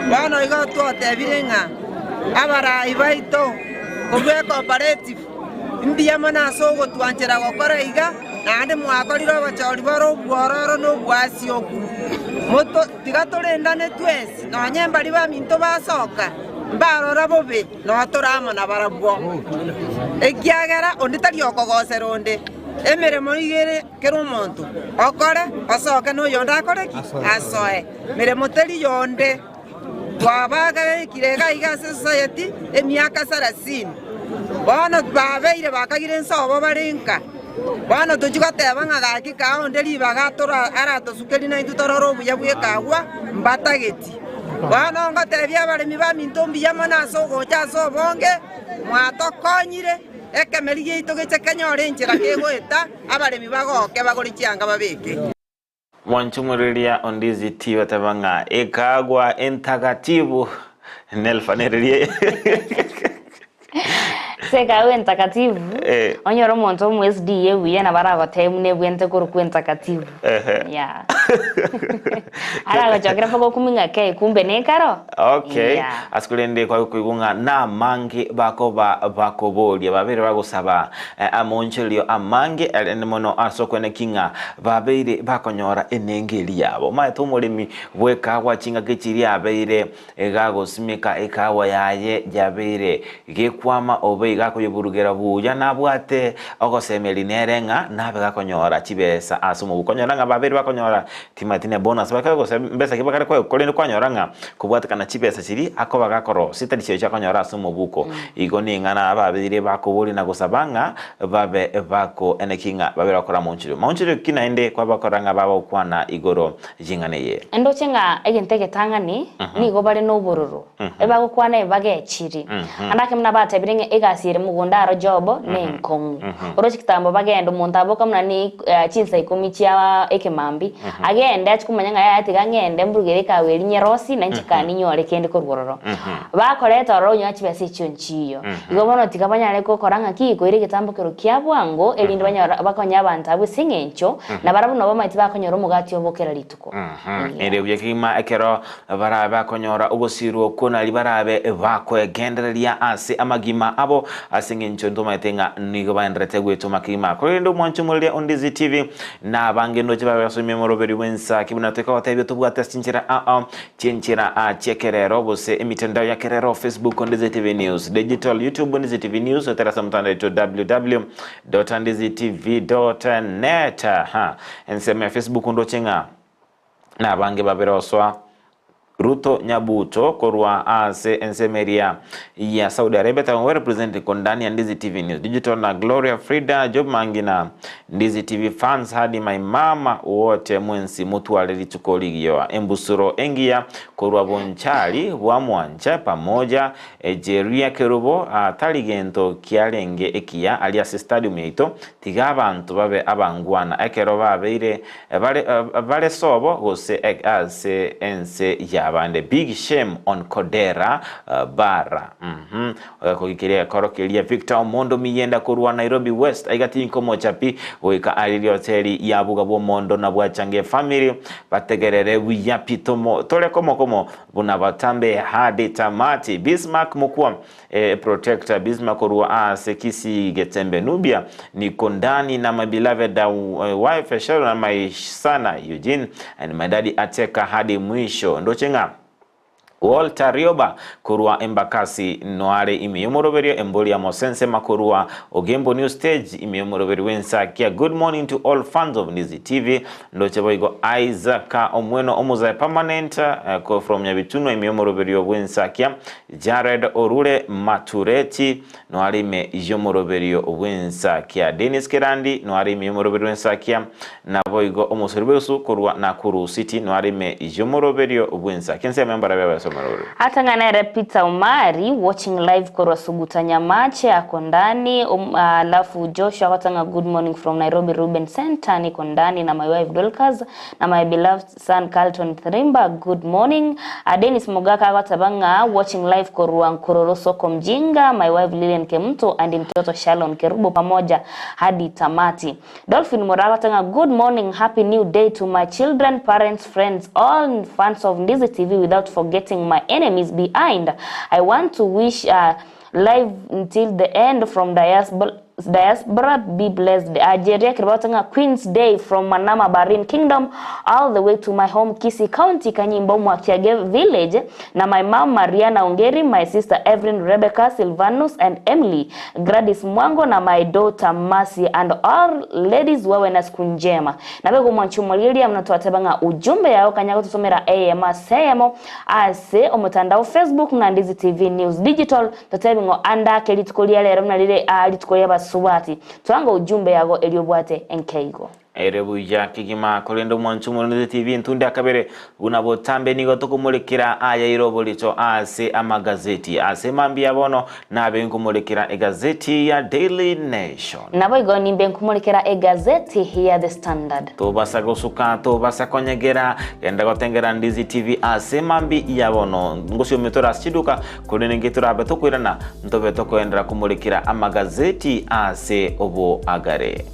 Bono igo twatebire ng'a abarai baito korwa ecooperative. Mbuya mono ase ogotwanchera gokora iga, naende mwakorire obochori bore obwororo na obwasioku. Moto, tiga torendane twensi, nonya mbaria baminto basoka, mbarora bobe, nonya tore amo nabarabwo. Ekiagera onde tari okogosera onde, emeremo nigo ere kera omonto okore, osoke na oyonde akore ki? Asoe. Meremo teri yonde. Twabagarekire iga iga ase society emiaka sarasini. Bono babeire bakagire nsobo bare nka. Bono tochia goteba ng'a gaki kaa onde ribaga atora aratosukerie naintwe torore obuya bw'ekagwa mbatageti. Bono ngotebia abaremi baminto mbuya mono ase ogocha ase obonge, mwatokonyire, ekemeri giaito geche kenyore enchera kegoeta, abaremi bagoke bagore chianga babeke. Mwanchumureria ondizi ti bateba ng'a ekagwa entagatibu nelfanererie. Ase ekagwa entakatifu, Eh. onyore omonto omo SDA buya nabo aragotebie buna ebwenerete korokwa entakatifu. Ehe. Yeah. Aragochokera mpaka okumia ng'a kei kumbe nekaro. Okay. Yeah. Ase korende kware koigwa ng'a namange bakoba bakoboria babere bagosaba eh, amonchorio amange erende mono ase okweneki ng'a babeire bakonyora enengo eria yabo. Omanyete omoremi bw'ekaagwa chingaki chiria abeire gagosimeka ekaagwa yaye yabeire gekwama obe iga akoyeburugera buya nabwate ogosemeria nere ng'a nabe gakonyora chibesa ase omobuko. Okonyora ng'a babeire bakonyora timanyeti ne bonus bakare gose mbesa ki bakare koegwa korende kwanyora ng'a kobwatekana chibesa chiria akoba gakorosia tari chirochio akonyora ase omobuko. Igo ning'ana babeire bakoboria na gosaba ng'a babe bako eneki ng'a babe bakora amaonchorio. Maonchorio ki naende kwabakora ng'a bagokwana igoro y'ing'ana eye? Ndoche ng'a egento egetang'ani nigo bare nobororo, ebagokwana ebagechiri. Ande ake buna batebire ng'a egasi ere mogondo aro Job nenkong'u. Oroche kitambo bagende omonto aboka buna ni chinsa ikomi chia ekemambi, agende achie komanya ng'a yaya tiga ng'ende mburugere ekawa eria nyerosie na inche kani nyore kende korwa ororo. Bakoreta ororo onyore chibesa echio nchiyo. Igo bono tiga banyare gokora ng'aki? Koira egetambokero kia bwango, erinde banyore bakonye abanto abwo ase eng'encho, na barabwo nabo bamaete bakonyora omogati obo kera rituko. Ere buya kegima ekero barabe bakonyora ogosirwa okwo nario barabe bakoegendereria ase amagima abo, ase eng'encho ntomaete ng'a nigo baendererete gwetoma kegima. Korende omwancho omoreria o Ndizi TV, na abange ndoche babe basomie omoroberi bw'ensaki buna toikagotebia tobwate ase chinchera ao Chinchera aa chi'ekerero gose emitandao ya kerero, Facebook Ndizi TV News, Digital YouTube Ndizi TV News, otera ase omotandao oito www.ndizitv.net. Ha, ensemo ya Facebook ndoche ng'a nabange babere osoa Ruto Nyabuto korwa ase ensemo eria ya Saudi Arabia tagong'o represent ko ndani ya Ndizi TV News Digital na Gloria Frida Job Mangina Ndizi TV fans hadi my mama wote mwensi motware rituko rigiya embusuro engiya korwa bonchari bwa mwancha pamoja Jeria Kerubo tari gento kiarenge ekiya aria ase stadium yaito tiga abanto babe abangwana ekero babeire bare bare sobo gose ase ense yabande big shame on Kodera bara uhmm Oyokogikiria gekoro keria Victor Omondo Miyenda korwa Nairobi West aiga tinkomocha pi goika aria rioteri ya buga bw'omondo na bwachange efamiri bategerere buya pi tomo tore komo komo buna batambe hadi tamati Bismarck Mokua eh, Protector Bismarck korwa aase Kisii Getembe Nubia niko ndani na my beloved wife Sharon na my sana Eugene and my daddy Ateka hadi mwisho ndoche ng'a Walter Rioba korwa Embakasi noare ime y'omoroberio embori ya Mosensema korwa Ogembo New Stage ime y'omoroberio bw'ensakia Good morning to all fans of Ndizi TV ndoche boigo Isaac Omweno omozae permanent eh, from Nyabitunwa ime y'omoroberio bw'ensakia Jared Orure Matureti noare ime y'omoroberio bw'ensakia Dennis Kerandi noare ime y'omoroberio bw'ensakia Naboigo omosori bw'egusu korwa Nakuru City noare ime y'omoroberio bw'ensa. Kensemo y'embarabia y'abaeso omoroberio. Atang'ana ere Peter Omari watching live korwa Suguta Nyamache ako ndani um, alafu Joshua agotang'a good morning from Nairobi Ruben Center niko ndani na my wife Dorcas na my beloved son Carlton Thrimba good morning uh, Dennis Mogaka agoteba ng'a watching live korwa Nkororo Soko Mjinga my wife Lilian Kemunto and mtoto Shalon Kerubo pamoja hadi tamati Dolphin Mura agoteba ng'a good morning happy new day to my children, parents, friends, all fans of Ndizi TV without forgetting my enemies behind. I want to wish uh, live until the end from diaspora. Diaspora be blessed. Ajeria kiribate ng'a Queen's Day from Manama Bahrain Kingdom all the way to my home Kisii County Kanyimbo Mwakiage Village na my mom Mariana Ongeri, my sister Evelyn Rebecca Silvanus and Emily Gladys Mwango na my daughter Mercy and all ladies wawe na siku njema. Nabe gomwancha omorigereria buna twateba ng'a ujumbe yao kanya gotosomera eyemo ase eyemo ase omotandao Facebook na Ndizi TV News Digital Totebi ng'o ande ake rituko ria rero buna rire aa rituko ri'abasubati. Twanga ujumbe yago erio obwate enkeigo. Ere buya kegima, korende omwancho omoronete TV entunde akabere, buna botambe nigo tokomorekera ayaire oborito ase amagazeti. Ase mambia bono nabe nkomorekera egazeti ya Daily Nation. Naboigo nimbe nkomorekera egazeti ya The Standard. Tobasa gosuka, tobasa konyegera, genda gotengera Ndizi TV ase mambi ya bono. Ngosiomia tore ase chiduka, Korende ninki torabe tokoirana? Ntobe tokoenderera komorekera amagazeti ase oboagare.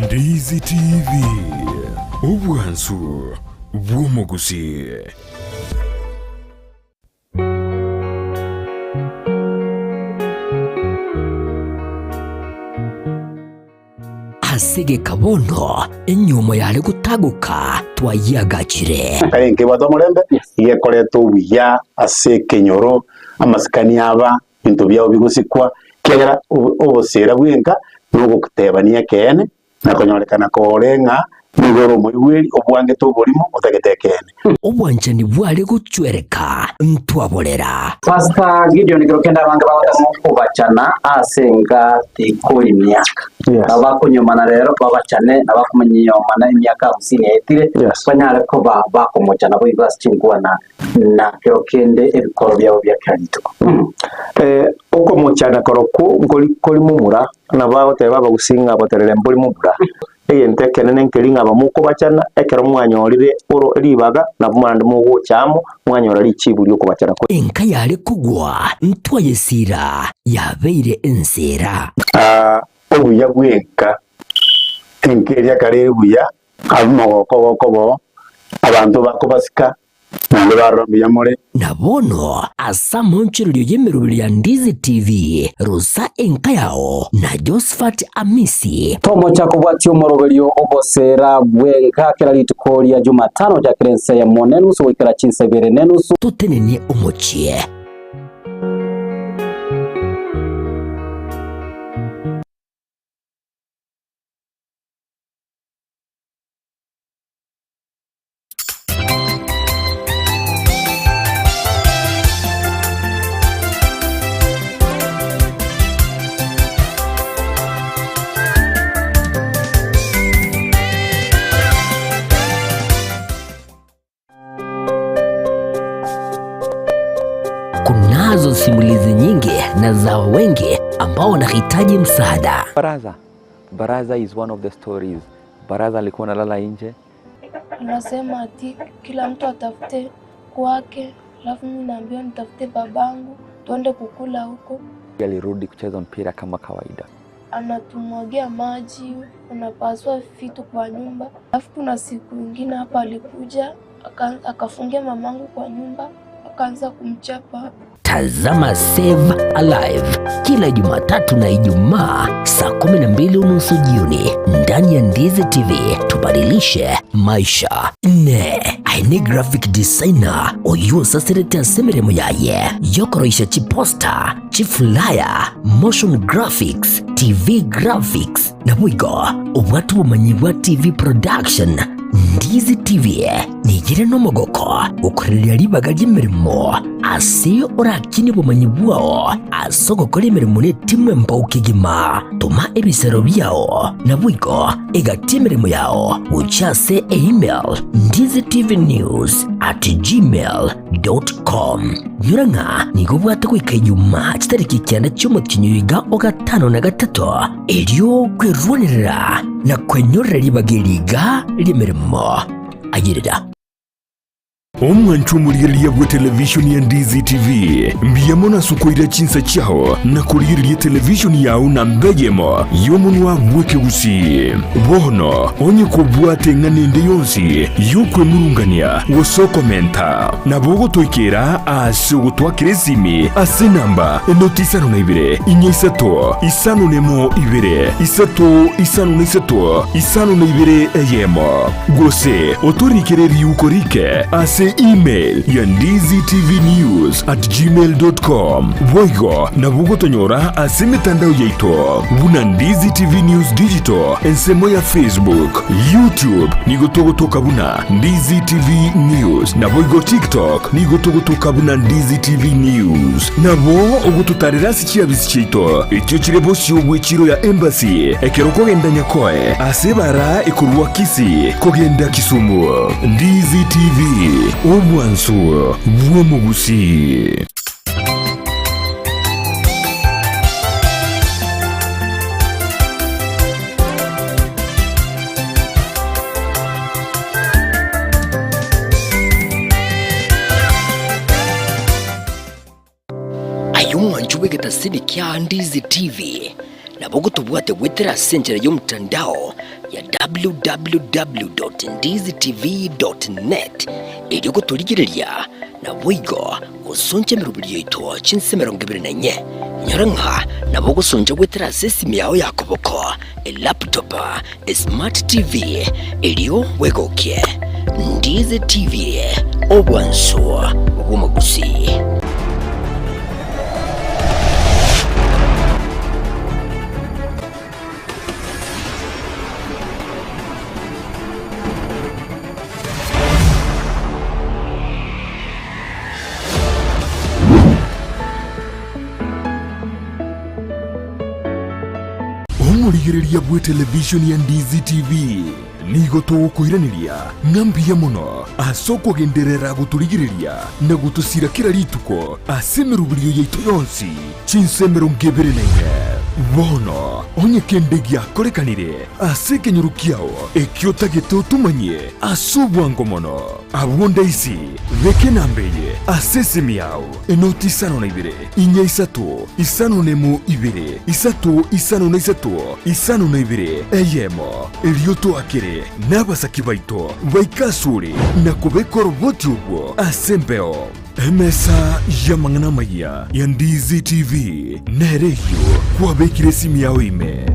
Ndizi TV, obwansu bw'omogusi. Ase egeka bono enyiomo yare gotagoka twayiagachire. Kare nkebwate omorembe, igekoreta obuya ase ekenyoro, amasikani aba, ebinto biao bigosikwa, ekiagera obosera bwenka nogotebania ekeene, na konyorekana kore ng'a nigo ore omoigweri obwangete oborimo otagete ekeene. Obwanchani bware gochwereka ntwaborera. Pastor Gideon kero kende abange bagotema okobachana ase enka tikori miaka. Nabo bakonyomana rero babachane na bakomanyomana emiaka hamsini yaetire banyare koba bakomochana boigo ase chinkwana na kero kende ebikoro biabo bia kera rituko. Okomochana korokwo nkori kori momura, nabo agoteba abagusii ng'a boterere mbori momura. Egento ekenene nkeri ng'a abamokobachana, ekero mwanyorire oro ribaga, nabo naende mogocha amo, mwanyora richibu ri'okobachana kwe. Enka yare kogwa ntwayesiira, yabeire enseera. Obuya bw'enka, enka eria kare ere buya, abwo mogoko gokoba oo, abanto bakobasika, naende barora mbuya more. Na bono ase amaonchorerio y'emeroberio ya Ndizi TV, rosa enka yao na Josphat Amisi. Tomocha kobwatia omoroberio ogoseera bw'enka kera rituko ria Jumatano gochakera ensa eyemo nenusu goikera chinsa ibere nenusu. Totenenie omochie. Kunazo simulizi nyingi na za wengi ambao wanahitaji msaada. Baraza. Baraza is one of the stories. Baraza alikuwa analala nje. Anasema ati kila mtu atafute kwake, alafu mimi naambiwa nitafute babangu tuende kukula huko. Alirudi kucheza mpira kama kawaida. Anatumwagia maji, anapasua vitu kwa nyumba. Alafu kuna siku ingine hapa alikuja akafungia mamangu kwa nyumba akaanza kumchapa. Tazama Save Alive kila Jumatatu na Ijumaa saa 12 unusu jioni ndani ya Ndizi TV. Tubadilishe maisha. Nne aine graphic designer oyio osaserete ase emeremo yaye yokoroisia chiposter, chiflyer, motion graphics, TV graphics naboigo obwate obomanyi bwa TV production. Ndizi TV nigere nomogoko gokoreria ribaga ri'emeremo ase orakinie obomanyi bwao ase ogokora emeremo netimu embao kegima. Toma ebisero biao naboigo egati emeremo yao gochia ase email ndizitvnews at gmail dot com. Nyora ng'a nigo obwate goika Ijumaa chitariki kianda chi'omotienyi oyo iga o gatano na gatato, erio kwerwanerera na kwenyorera ribaga eri iga ri'emeremo. Ayerera. Omwancho omorigereria bwe televishoni ya Ndizi TV, mbuya mono ase okoira chinsa chiao na korigereria etelevishoni yao namba eyemo y'omonwa bw'ekegusii. Bono onye kobwate eng'ana ende yonsi y'okwemurungania gose okomenta, nabo ogotoikera ase ogotwakera esimi ase enamba enoti isano na ibere, inya isato, isano nemo ibere, isato isano na isato, isano na ibere eyemo. Gose otorikere riuko rike ase email ya ndizitvnews@gmail.com. Boigo nabo ogotonyora ase emetandao yaito buna Ndizi TV News Digital ensemo ya Facebook, YouTube nigo togotoka buna Ndizi TV News naboigo TikTok nigo togotoka buna Ndizi TV News. Nabo ogototarera ase chiabisi chiaito echio chire bosio bw'echiro ya Embassy ekero okogenda Nyakoe ase ebara ekorwa Kisii kogenda Kisumu. Ndizi TV, obwansu bw'omogusii. Aye omwancho bw'egetasini kia Ndizi TV, nabo ogotobwate goetera ase enchera y'omotandao ya www.ndizitv.net erio gotorigereria naboigo gosoncha emeroberio yaito chinse 24. Nyora ng'a nabo ogosoncha goetera ase esimi yao ya koboko, elaptop, esmart TV, erio bwegokie. Ndizi TV, obwansu bw'omogusii. Omorigereria bw'etelevishoni ya Ndizi TV nigo togokoiraneria ng'a mbuya mono ase okogenderera gotorigereria na gotosira kera rituko ase emeroberio yaito yonsi chinsa 24. Bono onye kende giakorekanire ase ekenyoro kiao ekio otagete otomanyie ase obwango mono, abwo ndaisi beka enamba eye ase esimi yao enoti isano na ibere inya isato, isano nemo ibere, isato isano na isato, isano na ibere, eyemo. Erio toakere nabasaki baito baike asore na kobeka oroboti obwo ase embeo. Emesa y'amang'ana amayia ya Ndizi TV nere eyio kwabekire esimi yao ime.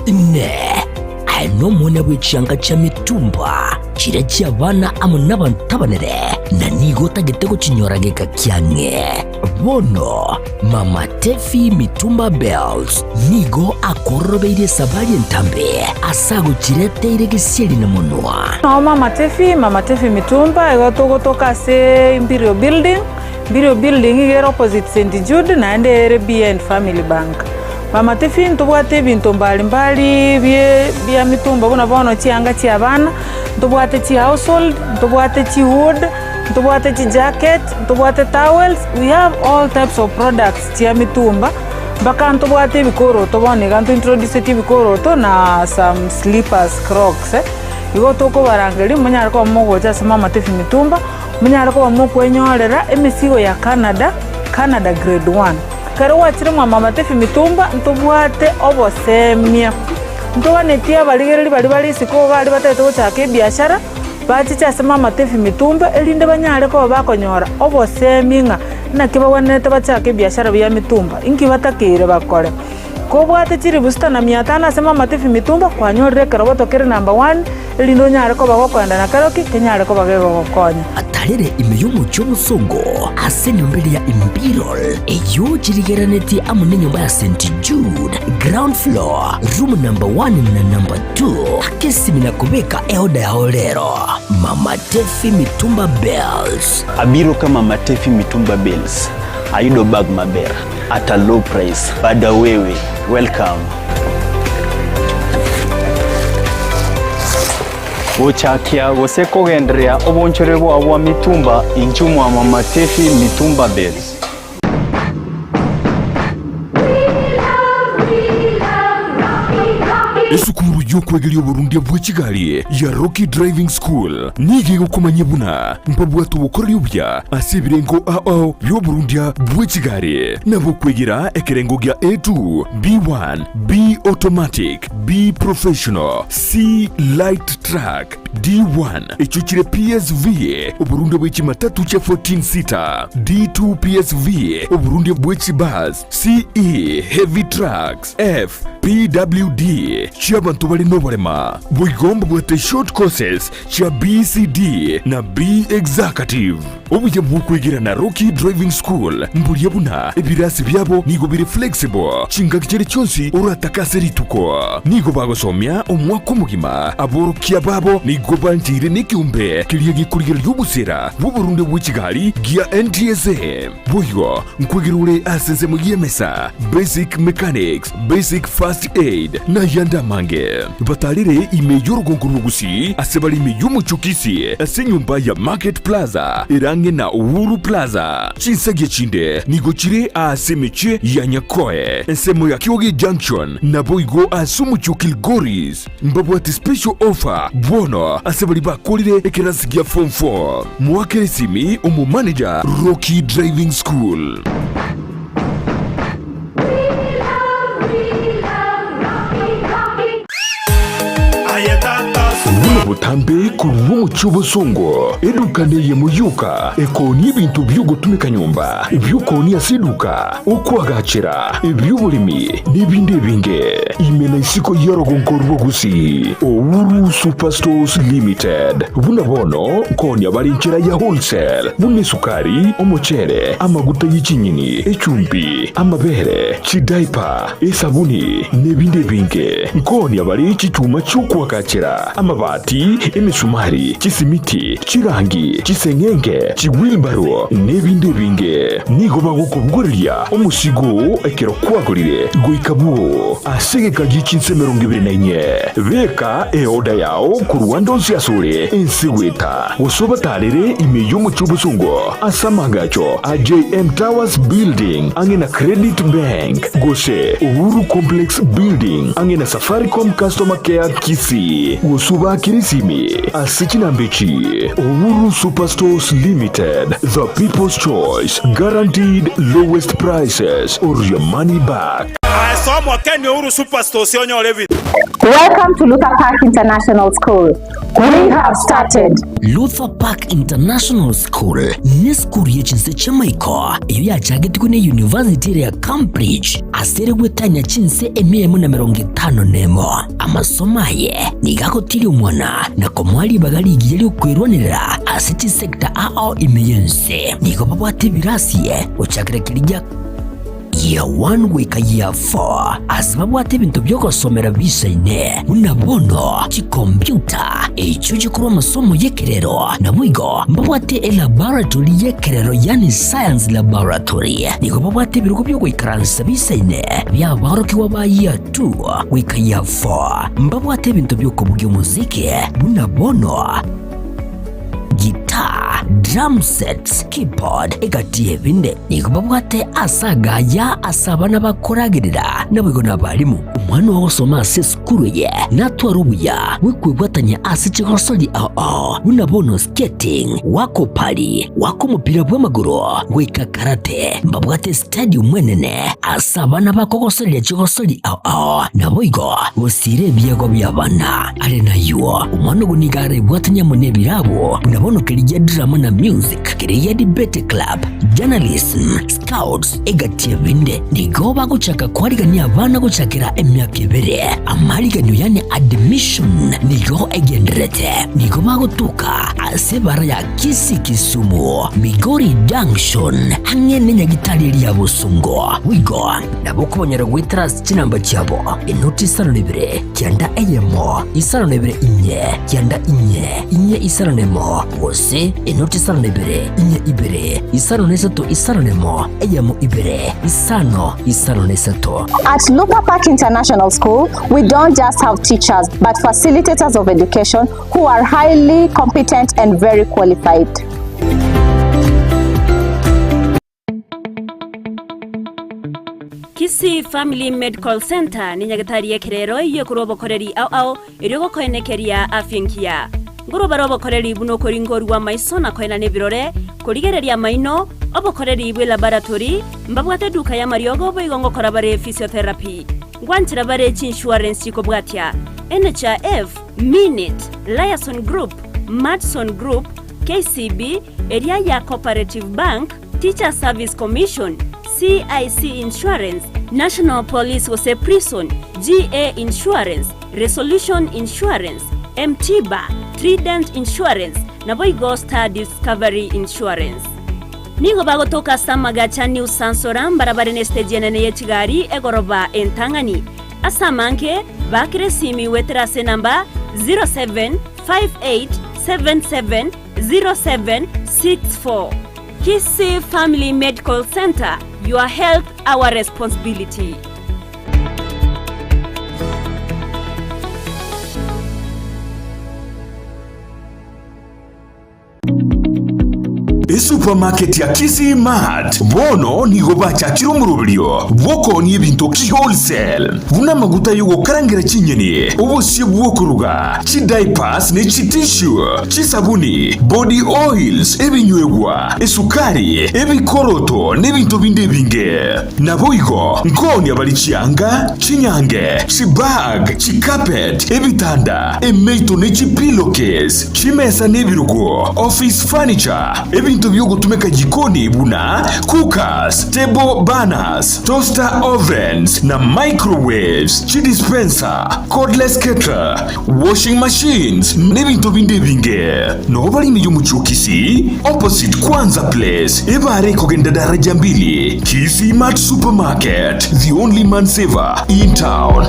Inee! Aye nomwana bwe chianga chia mitumba, chiria chi'abana amo nabanto abanene, na nigo otagete gochinyora geka kiang'e? Bono Mama Tefi Mitumba Bells nigo akororobeirie esabari entambe ase agochireteire gesieri na monwa. Nao Mama Tefi, Mama Tefi Mitumba, igo togotoka ase Imperial Building, Imperial Building iga ere opposite St Jude naende ere behind Family Bank. Mama Tefi ntobwate ebinto mbali mbali bie bia mitumba buna bono chianga chia abana, ntobwate chi household, ntobwate chi wood, ntobwate chi jacket, ntobwate towels, we have all types of products chia mitumba, mpaka ntobwate ebikoroto bono iga ntointroduceti ebikoroto na some slippers, crocs. Igo tokobarangeria monyare koba mogocha ase Mama Tefi Mitumba. Monyare koba mokwenyorera emesigo ya Canada, Canada grade one. Ekero gwachire mwa Mama Tefi Mitumba ntobwate obosemia, ntoganetie abarigereri baria bare isiko iga aria batagete gochaka ebiashara, bachiche ase Mama Tefi Mitumba erinde banyare koba bakonyora obosemia ng'a naki bagwenerete bachake ebiashara bia mitumba, inki batakeire bakore. Kobwate chilifu sita na mia tano ase Mama Tefi Mitumba, kwanyorire ekeroboto kere number one, erinde onyare koba gokoenda na keroki kenyare koba gegogokonya. Batarere ime y'omochie omosongo ase enyomba eria ya Imperial, eyio chirigeranetie amo nenyomba ya St. Jude, ground floor, room number 1 na number 2. Aka esimi na kobeka eoda yao rero. Mama Tefi Mitumba Bells. Abiro ka Mama Tefi Mitumba Bales. Ayudo bag maber at a low price. Bada wewe. Welcome. Gochakia gose kogendereria obonchore bwao bwa mitumba inchuo mwa Mama Tefi Mitumba Bales. Esukuru y'okwegeria oborundia bwe chigari ya Rocky Driving School nigo egokomanyia buna mbabwate obokoreri obuya ase ebirengo ao bi'oborundia bwe chigari, nabo okwegera ekerengo gia A2, B1, B Automatic, B Professional, C Light Truck, D1 echio chire PSV, oborundia bwe chimatatu chia 14 seater, D2 PSV, oborundia bwe chibus, CE Heavy Trucks, F PWD chi'abanto bare noborema. Boigo mbabwate short courses chia BCD na B Executive. Obuya bw'okwegera na Rocky Driving School mboria buna ebirasi biabo nigo bire flexible chingaki chiria chionsi oratake ase rituko. Nigo bagosomia omwaka omogima. Aborokia babo nigo bancheire nekeombe keria gekorigereria obosera bw'oborunde bwe chigari gia NTSA. Boigo nkwegera ore ase ensemo y'emesa, basic mechanics, basic first aid, na ayande amange. Batarire ime y'orogongo rw'Ogusii ase bare ime y'omochie o Kisii ase enyomba ya Market Plaza ere ang'e na Uhuru Plaza. Chinsagia chinde nigo chire aase emechie ya Nyakoe, ensemo ya Kioge Junction, naboigo ase omochie o Kilgoris. Mbabwate special offer bono ase baria bakorire ekerasi gia form 4. Moakere esimi omomanager Rocky Driving School. Buna botambe korwa omochie obosongo, eduka neyemo yoka ekoonia ebinto biogotumeka nyomba, ebiokoonia ase eduka, okoagachera, ebi'oboremi, na ebinde ebinge. Ime na isiko y'orogongo rw'Ogusii, Uhuru Superstores Limited. Buna bono nkonia bare enchera ya wholesale, buna esukari, omochere, amaguta ye chinyeni, echumbi, amabere, chidaipa, esabuni, na ebinde ebinge. Nkonia bare chichuma chi'okoagachera, amabati, emesumari, chisimiti, chirangi, chiseng'enge, chiwilbaro, na ebinde ebinge. Nigo bagokobogoreria omosigo oo ekero kwagorire goika bwoo ase egeka gie chinsa 24. Beka eoda yao korwa ande onsi asore ense goeta, gose obatarere ime y'omochie obosongo ase amaagacho a JM Towers Building ang'e na Credit Bank, gose Uhuru Complex Building ang'e na Safaricom Customer Care Kisii, gose obaakere esimi ase chinamba echi, Uhuru Superstores Limited, the people's choice, guaranteed lowest prices or your money back. Ase omokeni Uhuru Superstores onyore ebinto. Welcome to Luther Park International School. We have started. Luther Park International School nesukuru ye chinse chi'amaiko eyio yachagetigwe ne University ere ya Cambridge ase ere gwetania chinse emia emo na 51. Amasomo aye nigo agotiria omwana na komoa ribaga rigiya ri'okwerwanerera ase chisecta ao ime y'ense. Nigo babwate ebirasi gochakera keria gia Year 1 goika Year 4 ase babwate ebinto bi'ogosomera bisaine buna bono chikompiuta echio chikorwa amasomo y'ekerero, naboigo mbabwate elaboratory y'ekerero yaani science laboratory. Nigo babwate ebirogo bi'ogoikaransa bisaine bi'aborokigwa ba Year 2 goika Year 4. Mbabwate ebinto bi'okobugia omosiki buna bono guitar, drum sets, keyboard, egati y'ebinde. Nigo babwate ase agaya ase abana bakoragerera, naboigo nabarimu. Omwana ogosoma ase esukuru eye natware obuya bw'okwebwatania ase chigosori ao ao buna bono skating, goaka opari, goaka omopira bw'amagoro, goika karate. Mbabwate stadium enene ase abana bakogosoreria chigosori ao ao, naboigo gosiira ebiegwa bi'abana. Are nayio, omwana ogo nigo arebwatanie amo nebirabo buna bono keria gia drama na music, keria gia debate club, journalism, scouts, egati ebinde. Nigo bagochaka kwarigania abana gochakera emiaka ebere. Ama. Amariganio yani admission nigo egendererete. Nigo bagotoka ase ebara ya Kisii Kisumu, Migori Junction, ang'e nenyagitari eria ya Bosongo. Boigo nabo okobanyora goetera ase chinamba chiabo, enoti isano na ibere, kianda eyemo, isano na ibere inye, kianda inye, inye isano na emo, gose enoti isano na ibere, inye ibere, isano na isato isano na emo, eyemo ibere, isano, isano na isato. At Lupa Park International School, we don't just have teachers, but facilitators of education who are highly competent and very qualified. Kisii Family Medical Centre ni nyagetari y'ekerero eyio ekorwa obokoreri ao ao erio gokoenekeria afya engiya. Nkorwa bare obokoreri buna okoringorigwa amaiso na koenana ebirore, korigereria amaino, obokoreri bwe laboratory, mbabwate eduka y'amariogo boigo ngokora bare physiotherapy. Ngwanchera bare chiinsurance chikobwatia, NHIF, Minit, Liason Group, Madison Group, KCB, eria ya Cooperative Bank, Teachers Service Commission, CIC Insurance, National Police gose Prison, GA Insurance, Resolution Insurance, M-Tiba, Trident Insurance, naboigo Star Discovery Insurance. Nigo bagotoka ase amagacha New Sansora mbarabare nesiteji enene ye chigari egoroba entang'ani. Ase amange, baakera esimi goetera ase enamba 0758770764. Kisii Family Medical Centre, your health our responsibility. Esupamaketi ya Kisii Mart bono nigo bachakire omoroberio bw'okoonia ebinto ki-wholesale, buna amaguta y'ogokarangera chinyeni, obosie bw'okoruga, chidiapers ne chitissue, chisabuni, body oils, ebinywegwa, esukari, ebikoroto na ebinto binde ebinge. Naboigo nkoonia bare chianga, chinyange, chibag, chicarpet, ebitanda, emeito ne chipillowcase, Chimesa na ebirogo, office furniture, ebinto bi'ogotumeka jikoni buna cookers, table burners, toaster ovens na microwaves, chidispenser, cordless kettle, washing machines na ebinto binde ebinge. Noo bare ime y'omochie o Kisii, opposite Kwanza Place, ebare ekogenda daraja mbili, Kisii Mart Supermarket, the only man saver in town.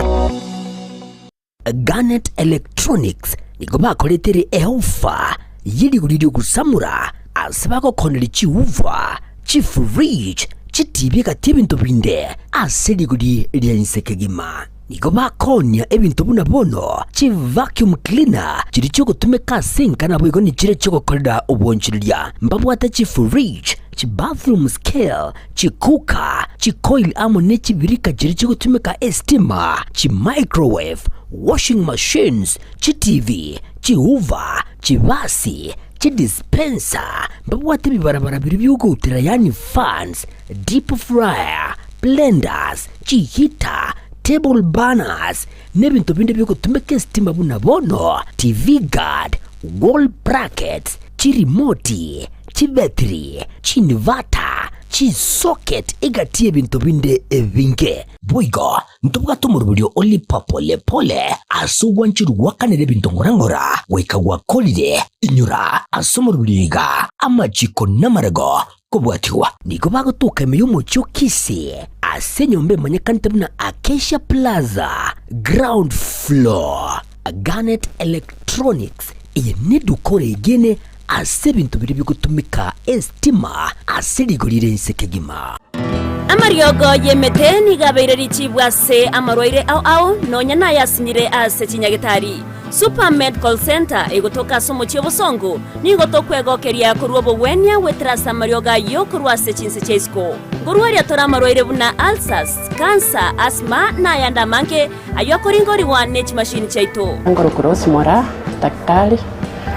Garnet Electronics nigo bakoretere eofa ye rigori ri'ogosamora ase bagokoneria chiuva, chifridge, chitibi egati ebinto binde ase rigori ria inse kegima. Nigo bakoonia ebinto buna bono chivacuum cleaner chiria chiogotumeka ase enka naboigo nichiria chiogokorera obonchoreria. Mbabwate chifridge, chibathroom scale, chicooker, chicoil amo ne chibirika chiria chigotumeka estima, chimicrowave, washing machines, chiTV, chihoover, chibasi, chidispenser, mbabwate ebibarabara biria biogoutera yaani fans, deep fryer, blenders, chiheater, table burners, na ebinto binde biogotumeka estima buna bono TV guard, wall brackets, chirimoti, chibetiri, chinivata, chisocket egati y'ebinto binde ebinge. Boigo ntobwate omoroberio o lipa pole pole ase ogwancherwa gwakanera ebinto ng'ora ng'ora goika gwakorire. Inyora ase omoroberio iga amachiko namarego kobwatigwa. Nigo bagotoka ime y'omochie o Kisii ase enyomba emanyekanete buna Acacia Plaza, ground floor. Garnet Electronics, eye neduka oregene ase ebinto biria bigotumeka estima ase rigori ri'ense kegima. Amariogo y'emete nigo abeire richibu ase amarwaire ao ao, nonya nayasinyire ase chinyagetari. Super Medical Centre egotoka ase omochie o Bosongo, nigo tokwegokeria korwa obogwenia goetera ase amariogo ayio korwa ase chinse chia isiko. Nkorwaria tore amarwaire buna ulcers, cancer, asthma na ayande amange ayio akoringorigwa ne chimashini chiaito. Ngorokwa Rose Moraa, daktari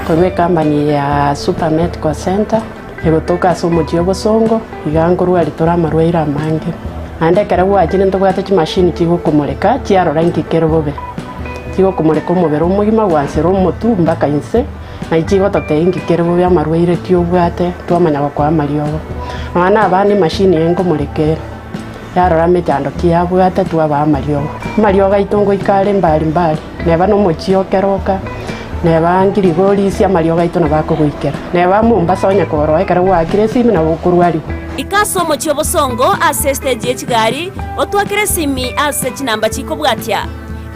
korwa ecompany ya Super Medical Centre egotoka ase omochie o Bosongo, iga nkorwaria tore amarwaire amange. Naende ekero gwachire ntobwate chimashini chigokomoreka chiarora inki kere bobe. Chigokomoreka omobere omogima gwansera omotwe mpaka inse, naye chigototebia inki kere bobe amarwaire ki obwate twamanya gokoa amariogo. Nonya na abana emashini eye nkomoreka ere. Yarora mechando ki yabwate twabaa amariogo. Amariogo aito ngoika are mbari mbari, neba nomochie o Keroka, neba Ngirigorisia amariogo aito nabo akogoikera. Neba Mombasa onye koroa ekero gwaakire esimi nabo okorwarigwa. Ika ase omochie o Bosongo ase estage ye chigari, otwakere esimi ase chinamba chikobwatia,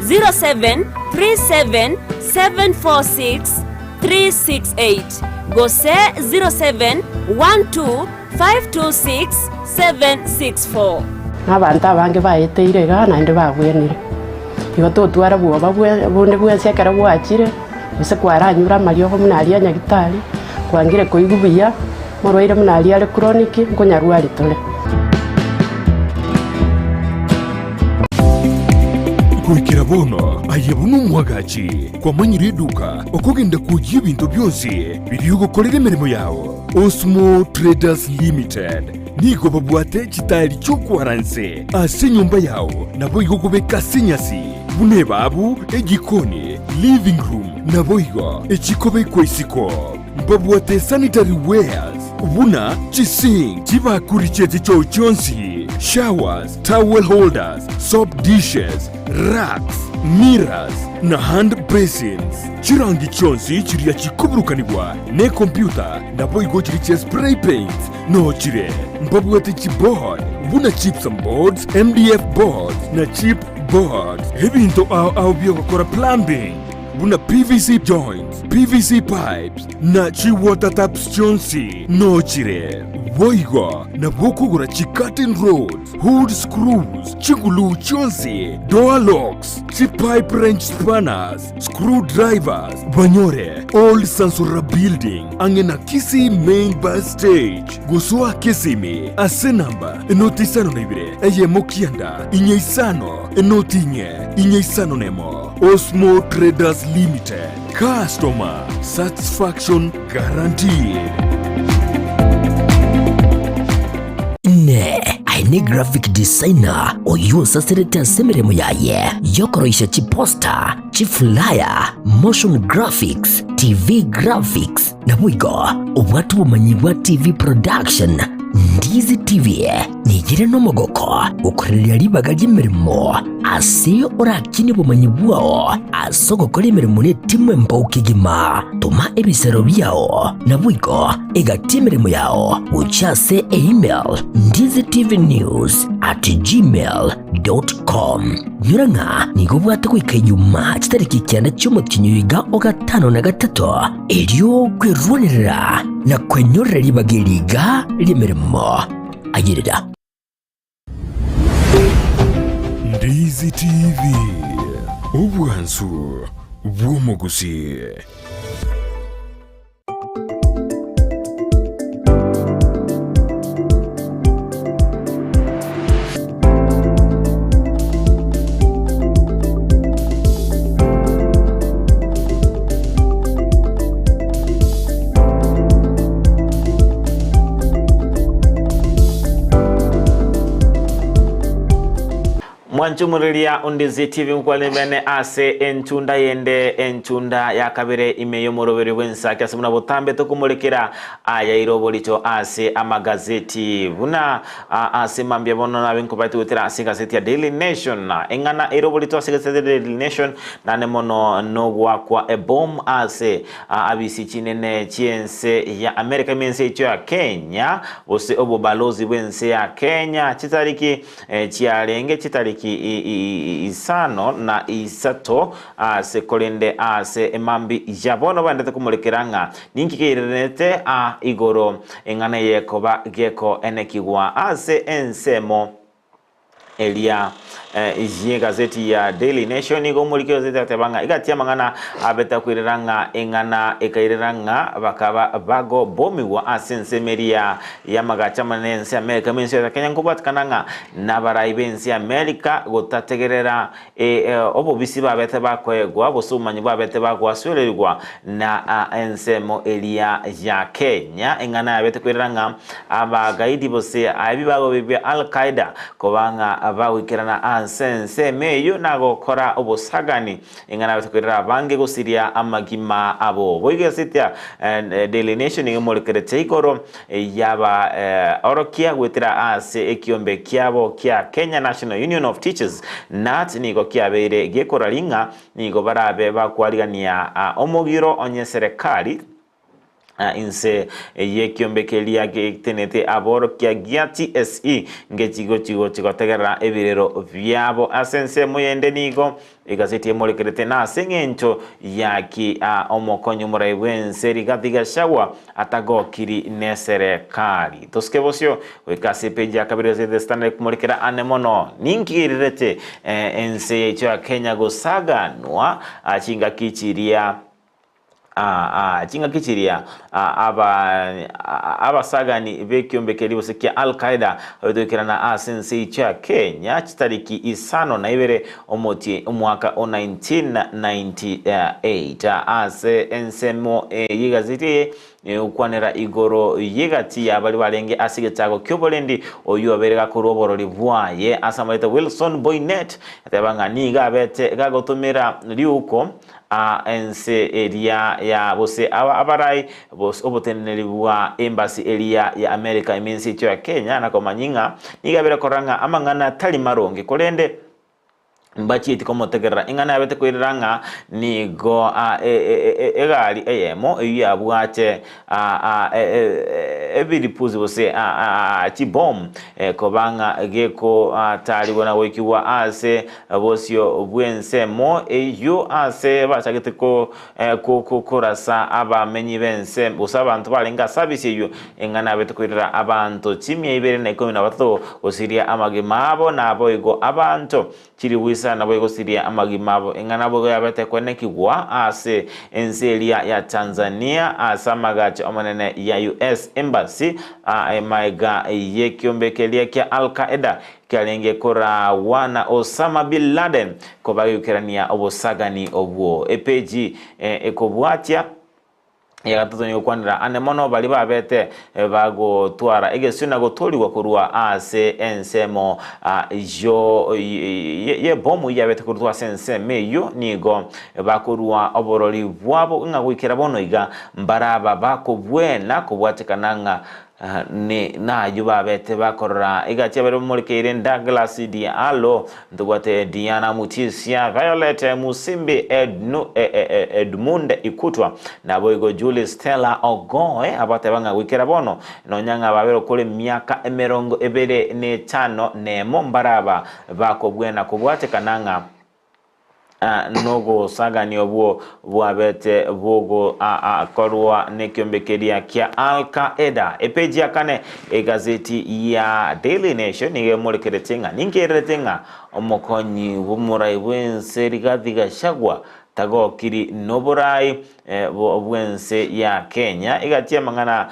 0737 746 368 gose 0712 526 764. Na abanto abange baeteire igaa naende babwenire. Igo totwara bwoba bonde bwensi ekero gwachire, gose kwaranyure amariogo buna aria a nyagitari, kwangire koigwa buya, morwaire buna aria are chronic, nkonyarwari tore. Goikera bono, aye buna omwagachi, kwamanyire eduka okogenda kwoyia ebinto bionsi biria ogokorera emeremo yao. Osmo Traders Limited nigo babwate chitaeri chi'okwara inse ase enyomba yao, naboigo kobeka ase enyasi, buna ebaabu, ejikoni, living room, naboigo echikobekwa isiko. Mbabwate sanitary wares buna chisink, chibakuri chie chichoo chionsi, showers, towel holders, soap dishes, racks, mirrors, na hand basins. Chirangi chionsi chiria chikoburukanigwa nekompyuta naboigo chiria chia spray paints noo chire. Mbabwate chiboard buna gypsum boards, MDF boards na chip boards. Ebinto ao ao biogokora plumbing buna PVC joints, PVC pipes na chi water taps chionsi noo chire. Boigo nabo okogora chi curtain rods, hood screws, chiguluu chionsi, door locks, chi pipe wrench spanners, Screw drivers banyore Old Sansora Building ang'e na Kisii Main Bus Stage gosoa Kisimi ase namba enoti isano na ibere eyemo kianda inye isano enoti inye inye isano nemo Osmo Traders Limited Customer Satisfaction Guaranteed. Inee! Aye ne graphic designer oyio osaserete ase emeremo yaye y'okoroisia chiposter, chiflyer, motion graphics, TV graphics, naboigo obwate obomanyi bwa TV production, Ndizi TV nigere nomogoko gokorereria ribaga ri'emeremo ase orakinie obomanyi bwao ase ogokora emeremo netimu embao kegima. Toma ebisero biao naboigo egati emeremo yao gochia ase email ndizitvnews@gmail.com. Nyora ng'a nigo obwate goika Ijumaa chitariki kianda chi'omotienyi oiga o gatano na gatato, erio kwerwanerera na kwenyorera ribaga eri iga ri'emeremo. Ayerera. Ndizi TV, obwansu bw'omogusii. Mwanchumureria Ondizi TV nkwane bene ase entunda yende entunda ya kabere ime y'omoroberi bw'ensake ase buna botambe tokomorekera ayaire oborito ase amagazeti buna ase mambia bono nabe nkobaete goetera ase egazeti ya Daily Nation eng'ana ere oborito ase egazeti ya Daily Nation nane mono nogwakwa ebom ase Abisi chinene chi'ense ya Amerika ime ense yaito ya Kenya, gose obobalozi bw'ense ya Kenya, chitariki chiarenge chitariki isano na isato ase korende ase emambi ya bono baendete komorekera ng'a ninki keiranete aa igoro eng'ana eye ekoba gekoenekigwa ase ensemo Eria y'egazeti ya Daily Nation nigo omoriki ogazeti agateba ng'a egati y'amang'ana abete akoirera ng'a eng'ana ekairera ng'a bakaba bagobomigwa ase ensemo eria y'amagacho amanene y'ense y'Amerika ime ense ya Kenya nkobwatekana ng'a nabarai b'ense y'Amerika gotategerera obobisi babete bakoegwa gose obomanyi bwabete bagoasoererigwa na ensemo eria ya Kenya. Eng'ana yabete koirera ng'a abagaidi bose ebibago bia Al Qaeda koba ng'a bagoikerana ase ensemo eyio na gokora obosagani, ing'ana batokerera abange gosiria amagima abo. Boigo eseti ya Daily Nation nigo emorekerete igoro yaba orokia goetera ase ekiombe kiabo kia Kenya National Union of Teachers, KNUT, nigo kiabeire gekorari ng'a nigo barabe bakwarigania omogiro onye serekari Inse y'ekiombe keria getenete aborokia gia TSE ngechigochi-gochi gotegerera ebirero biabo. Ase ensemo yende nigo egazeti emorekerete nase eng'encho yaki omokonyi omorai bw'ense Rigathi Gachagua atagokiri neserekari. Tosike bosio goika ase epeji ya kabere gazeti The Standard ekomorekera ane mono ninki geirerete ense yaito ya Kenya gosaganwa chingaki chiria Chingaki chiria abasagani b'ekiombe keria gose kia Al-Qaeda baitokerana ase ense yaito ya Kenya chitariki isano na ibere omotie omwaka o 1998. Ase ensemo y'egazeti eye egokwanera igoro y'egati ya baria barenge ase egechago ki'oborendi oyio obeire gakorwa oborori bwaye ase amarieta Wilson Boinnet ateba ng'a nigo abete gagotomera riuko Aa ense eria ya gose aba abarai bos oboteneneri bwa embassy eria ya America emense yaito ya Kenya na komanya ing'a nigo abere korora ng'a amang'ana tari maronge korende mbachieti komotegerera ing'ana yabete koirera ng'a nigo a egari eyemo eyio yabwate ebiripusi gose chibomu koba ng'a gekotaarigwa na goikigwa ase bosio bw'ensemo eyio ase bachagete korasa abamenyi b'ense gose abanto barenge ase abisi eyio, eng'ana yabete koirera abanto chimia ibere na ikomi na batato gosiria amagima abo, naboigo abanto Chilifu isano nabo egosiria amagima abo. Eng'ana boigo yabete kwenekigwa ase ense eria ya Tanzania ase amagacho amanene ya US Embassy maega y'ekiombe keria kia Al Qaeda kiarenge koragwa na Osama Bin Laden kobagiukerania obosagani obwo. Epeji ekobwatia. Yagatato nigokwanera ane mono baria babete bagotwara egesio na gotoorigwa korwa ase ensemo y'ebomu yabete korutwa ase ensemo eyio, nigo bakorua oborori bwabo ng'a goikera bono iga mbaraba bakobwena kobwatekana ng'a Nayio babete bakorora egati y'abaria bamorekeire Douglas Diallo, ntobwate Diana Mutisia, Violet Musimbi, Edmund Ikutwa, naboigo Julie Stella Ogoe, abateba ng'a goikera bono nonya ng'a babere okore emiaka emerongo ebere na etano nemo mbaraba bakobwena kobwatekana ng'a Nogosagania obwo bwabete bogokorwa nekiombe keria kia Al-Qaeda. Epeji ya kane egazeti ya Daily Nation nigo emorekerete ng'a ninkererete ng'a omokonyi bw'omorai bw'ense Rigathi Gachagua tagokiri noborai bw'ense ya Kenya. Egati y'amang'ana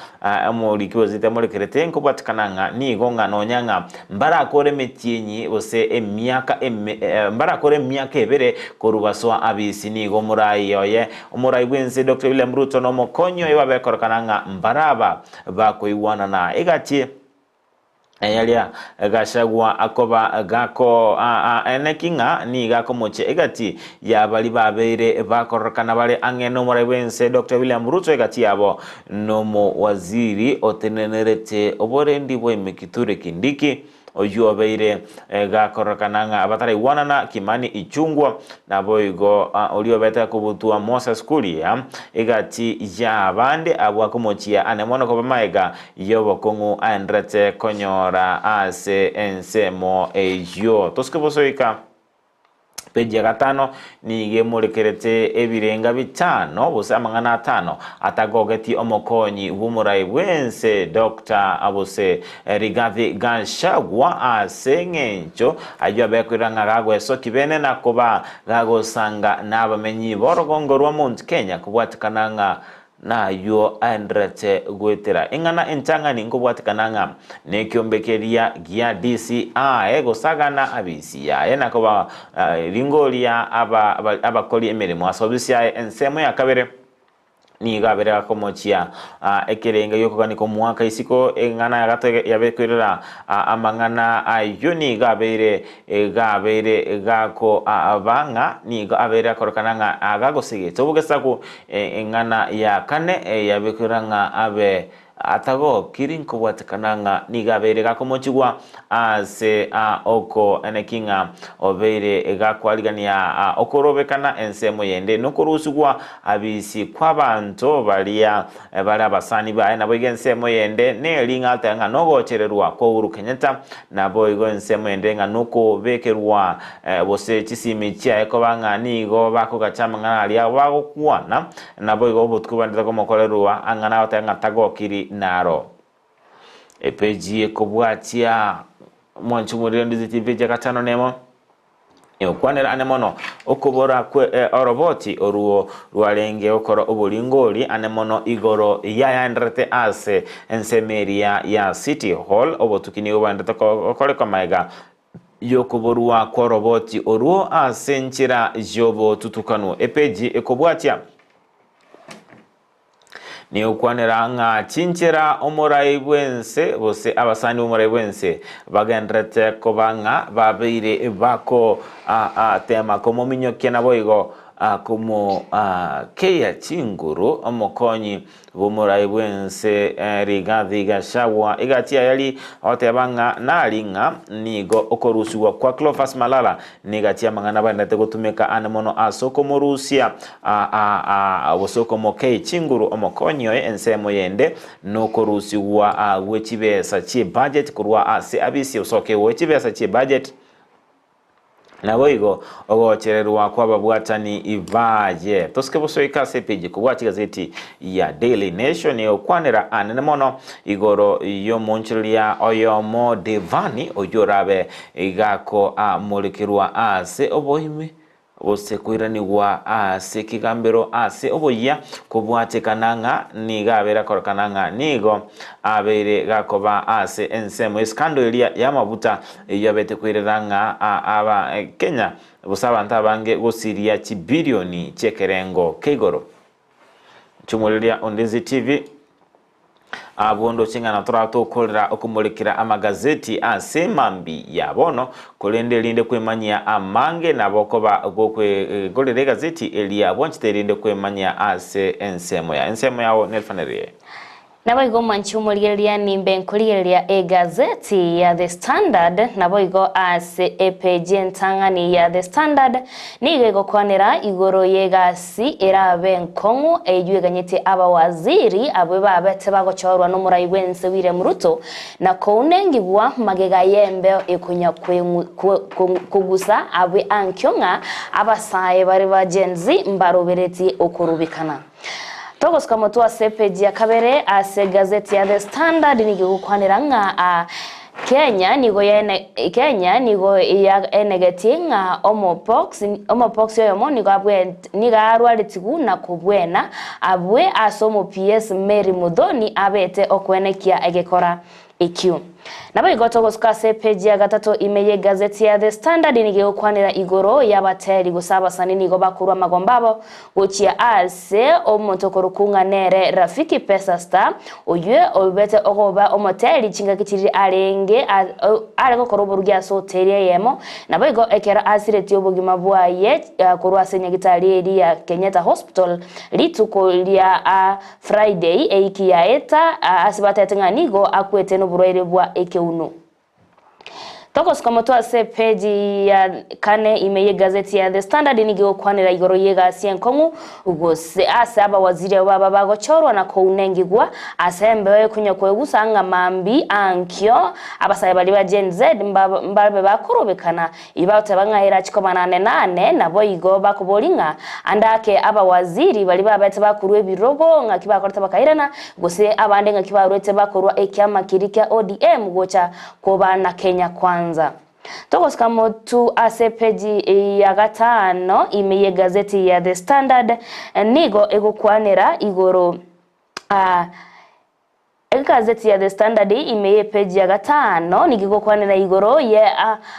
omoriki bw'esete amorekerete nkobwatekana ng'a nigo ng'a nonya ng'a mbarakore emetienyi gose emiaka mbarakore emiaka ebere korwa basoa abisi nigo omorai oye omorai bw'ense Doctor William Ruto na omokonyi oye babekorokana ng'a mbaraba bakoigwanana. Egati Eria Gachagua akoba gako eneki ng'a nigo akomochia egati ya baria babeire bakororokana bare ang'e nomorai bw'ense Doctor William Ruto egati yabo nomowaziri otenenerete oborendi bwa ime Kithure Kindiki oyio obeire gakororokana ng'a bataraigwanana Kimani Ichung'wa Naboigo oria obete akobutwa Moses Kuria egati y'abande abwo akomochia ane mono koba magega y'obokong'u aenderete konyora ase ensemo eyio. Tosuke bosoika peji ya gatano nigo emorekerete ebirenga bitano gose amang'ana atano atagogetie omokonyi bw'omorai bw'ense Doctor gose Rigathi Gachagua ase eng'encho ayio abekoirera ng'a gagwesokia bene na koba gagosanga nabamenyi b'orogongo rwa Mount Kenya kobwatekana ng'a nayio aenderete goetera eng'ana entang'ani nkobwatekana ng'a nekiombe keria gia DCI gosagana abisi yaye na koba ringoria abakori emeremo ase obisi yaye ensemo ya kabere. Nigo abere akomochia ekerenga gi'okogania kw'omwaka isiko eng'ana ya gato yabekoirera amang'ana ayio nigo abeire gabeire gakoba ng'a nigo abeire akorokana ng'a agagosegete obogesaku eng'ana ya kane yabekoirera ng'a abe Atagokiri nkobwatekana ng'a nigo abeire gakomochigwa aase a oko neki ng'a obeire gakwarigania okorobekana ensemo yende nokorusigwa abisi kw'abanto baria bare abasani baye naboigo ensemo yende neri ng'a ateba ng'a nogochererwa kwa Uhuru Kenyatta naboigo ensemo yende ng'a nokobekerwa gose chisimi chiaye koba ng'a nigo bakogacha amang'ana aria bagokwana Naboigo obotuko bwendete komokorerwa ang'ana agoteba ng'a tagokiri naro. Epeji ekobwatia mwanche omorero ndizeti epeji ya gatano nemo egokwanera ane mono okobora kwe eh, oroboti oruo rwarenge gokora oboringori ane mono igoro yayaenderete ase ensemo eria ya City Hall obotuki nigo bwaendete gokorekwa maega y'okoborwa kw'oroboti orwo ase enchera y'obotutukanu. Epeji ekobwatia negokwanera ng'a chinchera omorai bw'ense gose abasani b'omorai bw'ense bagendererete koba ng'a babeire bako tema komominyokia naboigo komokeia chinguru omokonyi Bw'omorai bw'ense Rigathi Gachagua egati yaye agoteba ng'a nari ng'a nigo okorusigwa kwa Cleophas Malala negati y'amang'ana baendete gotumeka ande mono ase okomorusia gose okomokei chinguru omokonyi oye ensemo yende nokorusigwa gwe chibesa chi'ebudget korwa ase abisi osoke gwe chibesa chi'ebudget. Naboigo ogochererwa kw'ababwatani baye. Tosike bosoika ase epeji kobua chigazeti ya Daily Nation egokwanera anene mono igoro y'omonchoreria oyomo Devani oyio orabe gakoamorekerwa ase oboime gose koiranigwa ase ekegambero ase oboyia kobwatekana ng'a nigo abeire akorokana ng'a nigo abeire gakoba ase ensemo y'eskando eria y'amabuta eyio abete koirera ng'a aba Kenya gose abanto abange gosiria chibilioni chi'ekerengo kia igoro. Chumuriria Ondizi TV. Abwo ndoche ng'a natorabe okomorekera amagazeti ase mambi ya bono, korende erinde kwemanyia amange nabo okoba gokwegorera egazeti eria bwanchete erinde kwemanyia ase ensemo ya ensemo yao nerifanerie. Naboigo omwanchi omorigereria nimbe nkorigereria egazeti ya The Standard, naboigo ase epeji entang'ani ya The Standard nigo egokwanera igoro y'egasi Ase erabe enkong'u eyio eganyetie abawaziri abwe babete bagochorwa nomorai bw'ense William Ruto na kounengigwa magega y'embeo ekonya kogusa abwe ankio ng'a abasae bare ba Gen Z mbaroberetie okorubekana. Togosuka motwe ase epeji ya kabere ase egazeti ya The Standard nigo egokwanera ng'a Kenya nigo yaene Kenya nigo yaenegetie ng'a omopox omopox oyomo nigo abwe nigo arwaretigwe na kobwena abwe ase omo PS Mary Muthoni abete okoenekia egekora ekio. Naboigo togosuka ase epeji ya gatato ime y'egazeti ya The Standard nigo egokwanera igoro y'abateri gose abasani nigo bakorwa amagomba abo Gochia aase omonto okorokwa ng'a nere Rafiki Pesa Star, oyio obete okoba omoteri chingaki chiria arenge are gokora oborugi ase hoteli eyemo, naboigo ekero asiretie obogima bwaye korwa ase nyagitari eria ya Kenyatta Hospital rituko ria Friday eiki yaeta ase batete ng'a nigo akwete noborwaire bwa ekeuno. Togosuka motwe ase epeji ya kane ime y'egazeti ya The Standard nigo egokwanera igoro y'egasi enkong'u gose ase abawaziri abo baba bagochorwa na kounengigwa ase embeo ekonya kwegusa ng'a mambi ankio abasae baria ba Gen Z mbabe bakorobekana Ibagoteba ng'a erachi koba nane nane, naboigo bakoboria ng'a ande ake abawaziri baria babete bakorua ebirogo ng'aki bakorete bakairana, gose abande ng'aki baruete bakorua ekiama keria kia ODM gocha koba na Kenya Kwanza. Togosuka motu ase epeji ya gatano ime y'egazeti ya The Standard nigo egokwanera igoro. Egazeti ya The Standard ime y'epeji ya gatano nigo egokwanera igoro ye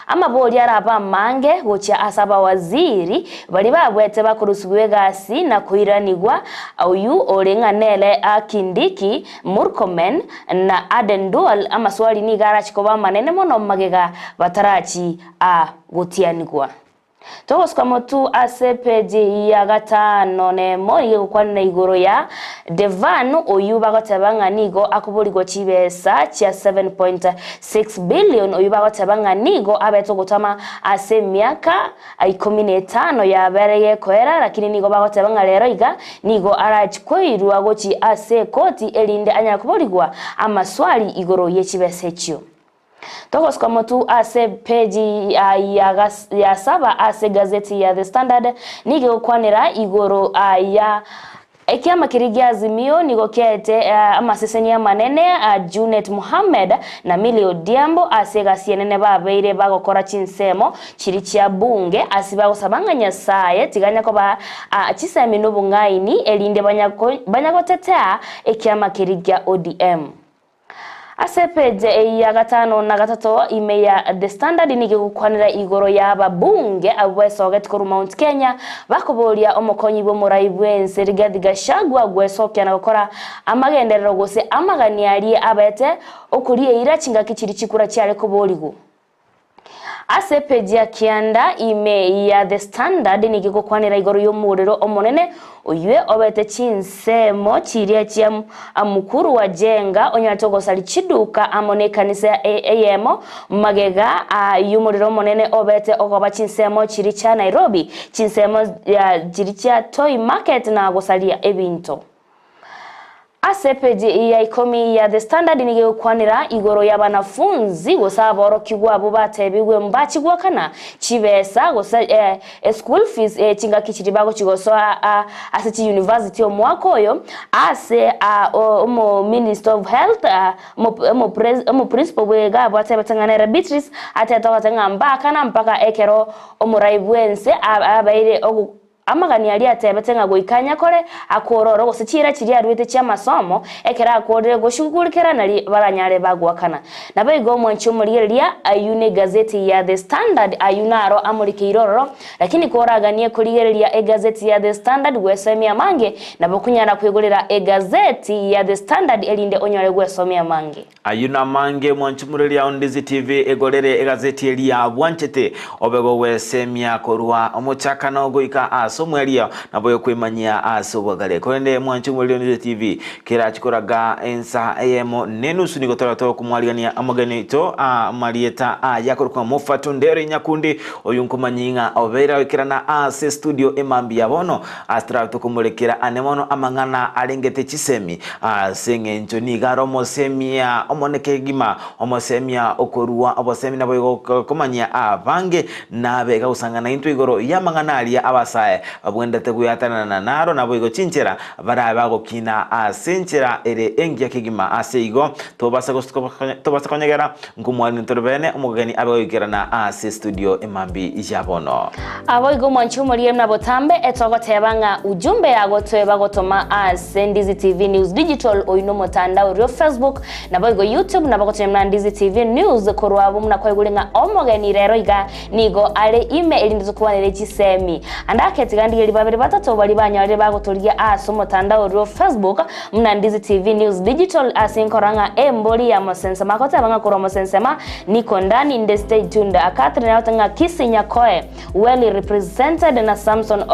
amabori arabe amange gochia ase abawaziri baria babwete bakorusigwa egasi na koiranigwa oyio ore ng'a nere Kindiki, Murkomen na Aden Duale amaswali nigo arachi koba amanene mono magega batarachi gotianigwa. Togosuka motu ase epeji ya gatano nemo nigo egokwanera igoro ya Devan oyio bagoteba ng'a nigo akoborigwa chibesa chia 7.6 billion oyio bagoteba ng'a nigo abete ogotama ase emiaka ikomi na etano yabere gekoera lakini nigo bagoteba ng'a rero iga nigo arachi koirwa gochi ase ekoti erinde anyare koborigwa amaswali igoro ye chibesa echio. Togosuka motu ase epeji ya saba ase egazeti ya The Standard nigo egokwanera igoro ya ekiama keria gia Azimio nigo kiaete amaseseni amanene Junet Mohammed na Millie Odhiambo ase egasi enene babeire bagokora chinsemo chiria chia bunge ase bagosaba ng'a Nyasaye tiganya kobaa chisemi nobong'aini erinde banyagotetea ekiama keria gia ODM. Ase epeji ya gatano na gatato ime ya The Standard nigo egokwanera igoro y'ababunge abwo besogeti korwa Mount Kenya bakoboria omokonyi bw'omorai bw'ense Rigathi Gachagua gwesokia na gokora amagenderero gose amagani aria abete okorieira chingaki chiria chikura chiare koborigwa. Ase epeji ya kianda ime ya The Standard nigo egokwanera igoro y'omorero omonene oywe obete chinsemo chiria chia Mukuru wa Jenga onyarete ogosaria chiduka amo nekanisa eyemo magega y'omorero omonene obete okoba chinsemo chiria chia Nairobi, chinsemo chiria chia Toi Market na gosaria ebinto. Ase epeji ya ikomi ya The Standard nigo egokwanera igoro y'abanafunzi gose aborokigwa abwo batebigwe mbachigwakana chibesa gose eschool fees chingaki chiria bagochi gosoa ase chiuniversity omwaka oyo ase omo Minister of Health omo principal bwega abwo atebete ng'a nere Beatrice atebete ogoteba ng'a mbakana mpaka ekero omorai bwense abeire Amagani aria atebete ng'a goika anyakore akoororo gose chiira chiria aruete chi'amasomo, ekero akoorire goshugurikera nari baranyare bagoakana. Naboigo omwanchi omorigereria ayio negazeti ya The Standard ayio naro amorikeire ororo, lakini koraganie korigereria egazeti ya The Standard gwesomia amange, nabo okonyara kwegorera egazeti ya The Standard erinde onyore gwesomia amange. Ayio namange mwanchumureria Ondizi TV egorere egazeti eria bwanchete obe gogwesemia korwa omochakano goika ase omwerio nabo yokwemanyia ase obwagare. Korende mwanchumureria Ondizi TV kerachi koraga ensa eyemo nenusu nigo tore tokomwarigania omogeni oito amarieta aye akorokwa Moffat Onderi Nyakundi oyo nkomanyi ng'a obeire agoikerana ase studio emambia bono Ase torabe tokomorekera ane mono amang'ana arengete chisemi, ase engencho nigo are omosemia omone kegima, omosemia okorua obosemi naboigo komanyia abange, nabe gagosang'ana intwe igoro y'amang'ana aria abasae babwenerete gweatanana naro, naboigo chinchera barabe bagokina ase enchera ere engiya kegima. Ase igo tobasa tobasa konyegera Nkomwarire ntore bene omogeni abe goikerana ase studio emambi ya bono. Aboigo omwanchi omorire buna botambe etogoteba ng'a ujumbe yagotoeba gotoma ase Ndizi TV News Digital oyio nomotandao oria o Facebook naboigo YouTube nabo gotonya buna Ndizi TV News korwa abwo buna kwaigure ng'a omogeni rero iga nigo are ime erinde tokwanere chisemi ande aketiga ndigerie babere batato baria banyorire bagotorigia ase omotandao oria o Facebook Buna Ndizi TV News Digital ase nkorora ng'a embori ya Mosensema agoteba ng'a korwa Mosensema niko ndani inde stay tuned. Catherine agoteba ng'a Kisii Nyakoe well represented na Samson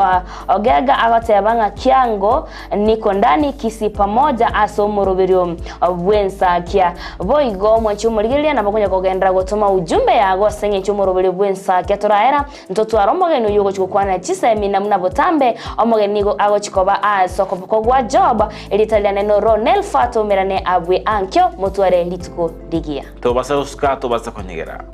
Ogega agoteba ng'a Kiango niko ndani Kisii pamoja ase omoroberio bw'ensakia. Boigo mwanche omorigereria nabo konya kogenderera gotoma ujumbe yago ase eng'encho omoroberio bw'ensakia toraera Ntotware omogeni oyio ogochia gokwanera chisemi na buna botambe omogeni nigo agochia koba ase okoboko gwa Job, erieta riane noro Nelfa, toumerane abwe ankio, motware rituko rigiya. Tobasa gosuka, tobasa konyegera.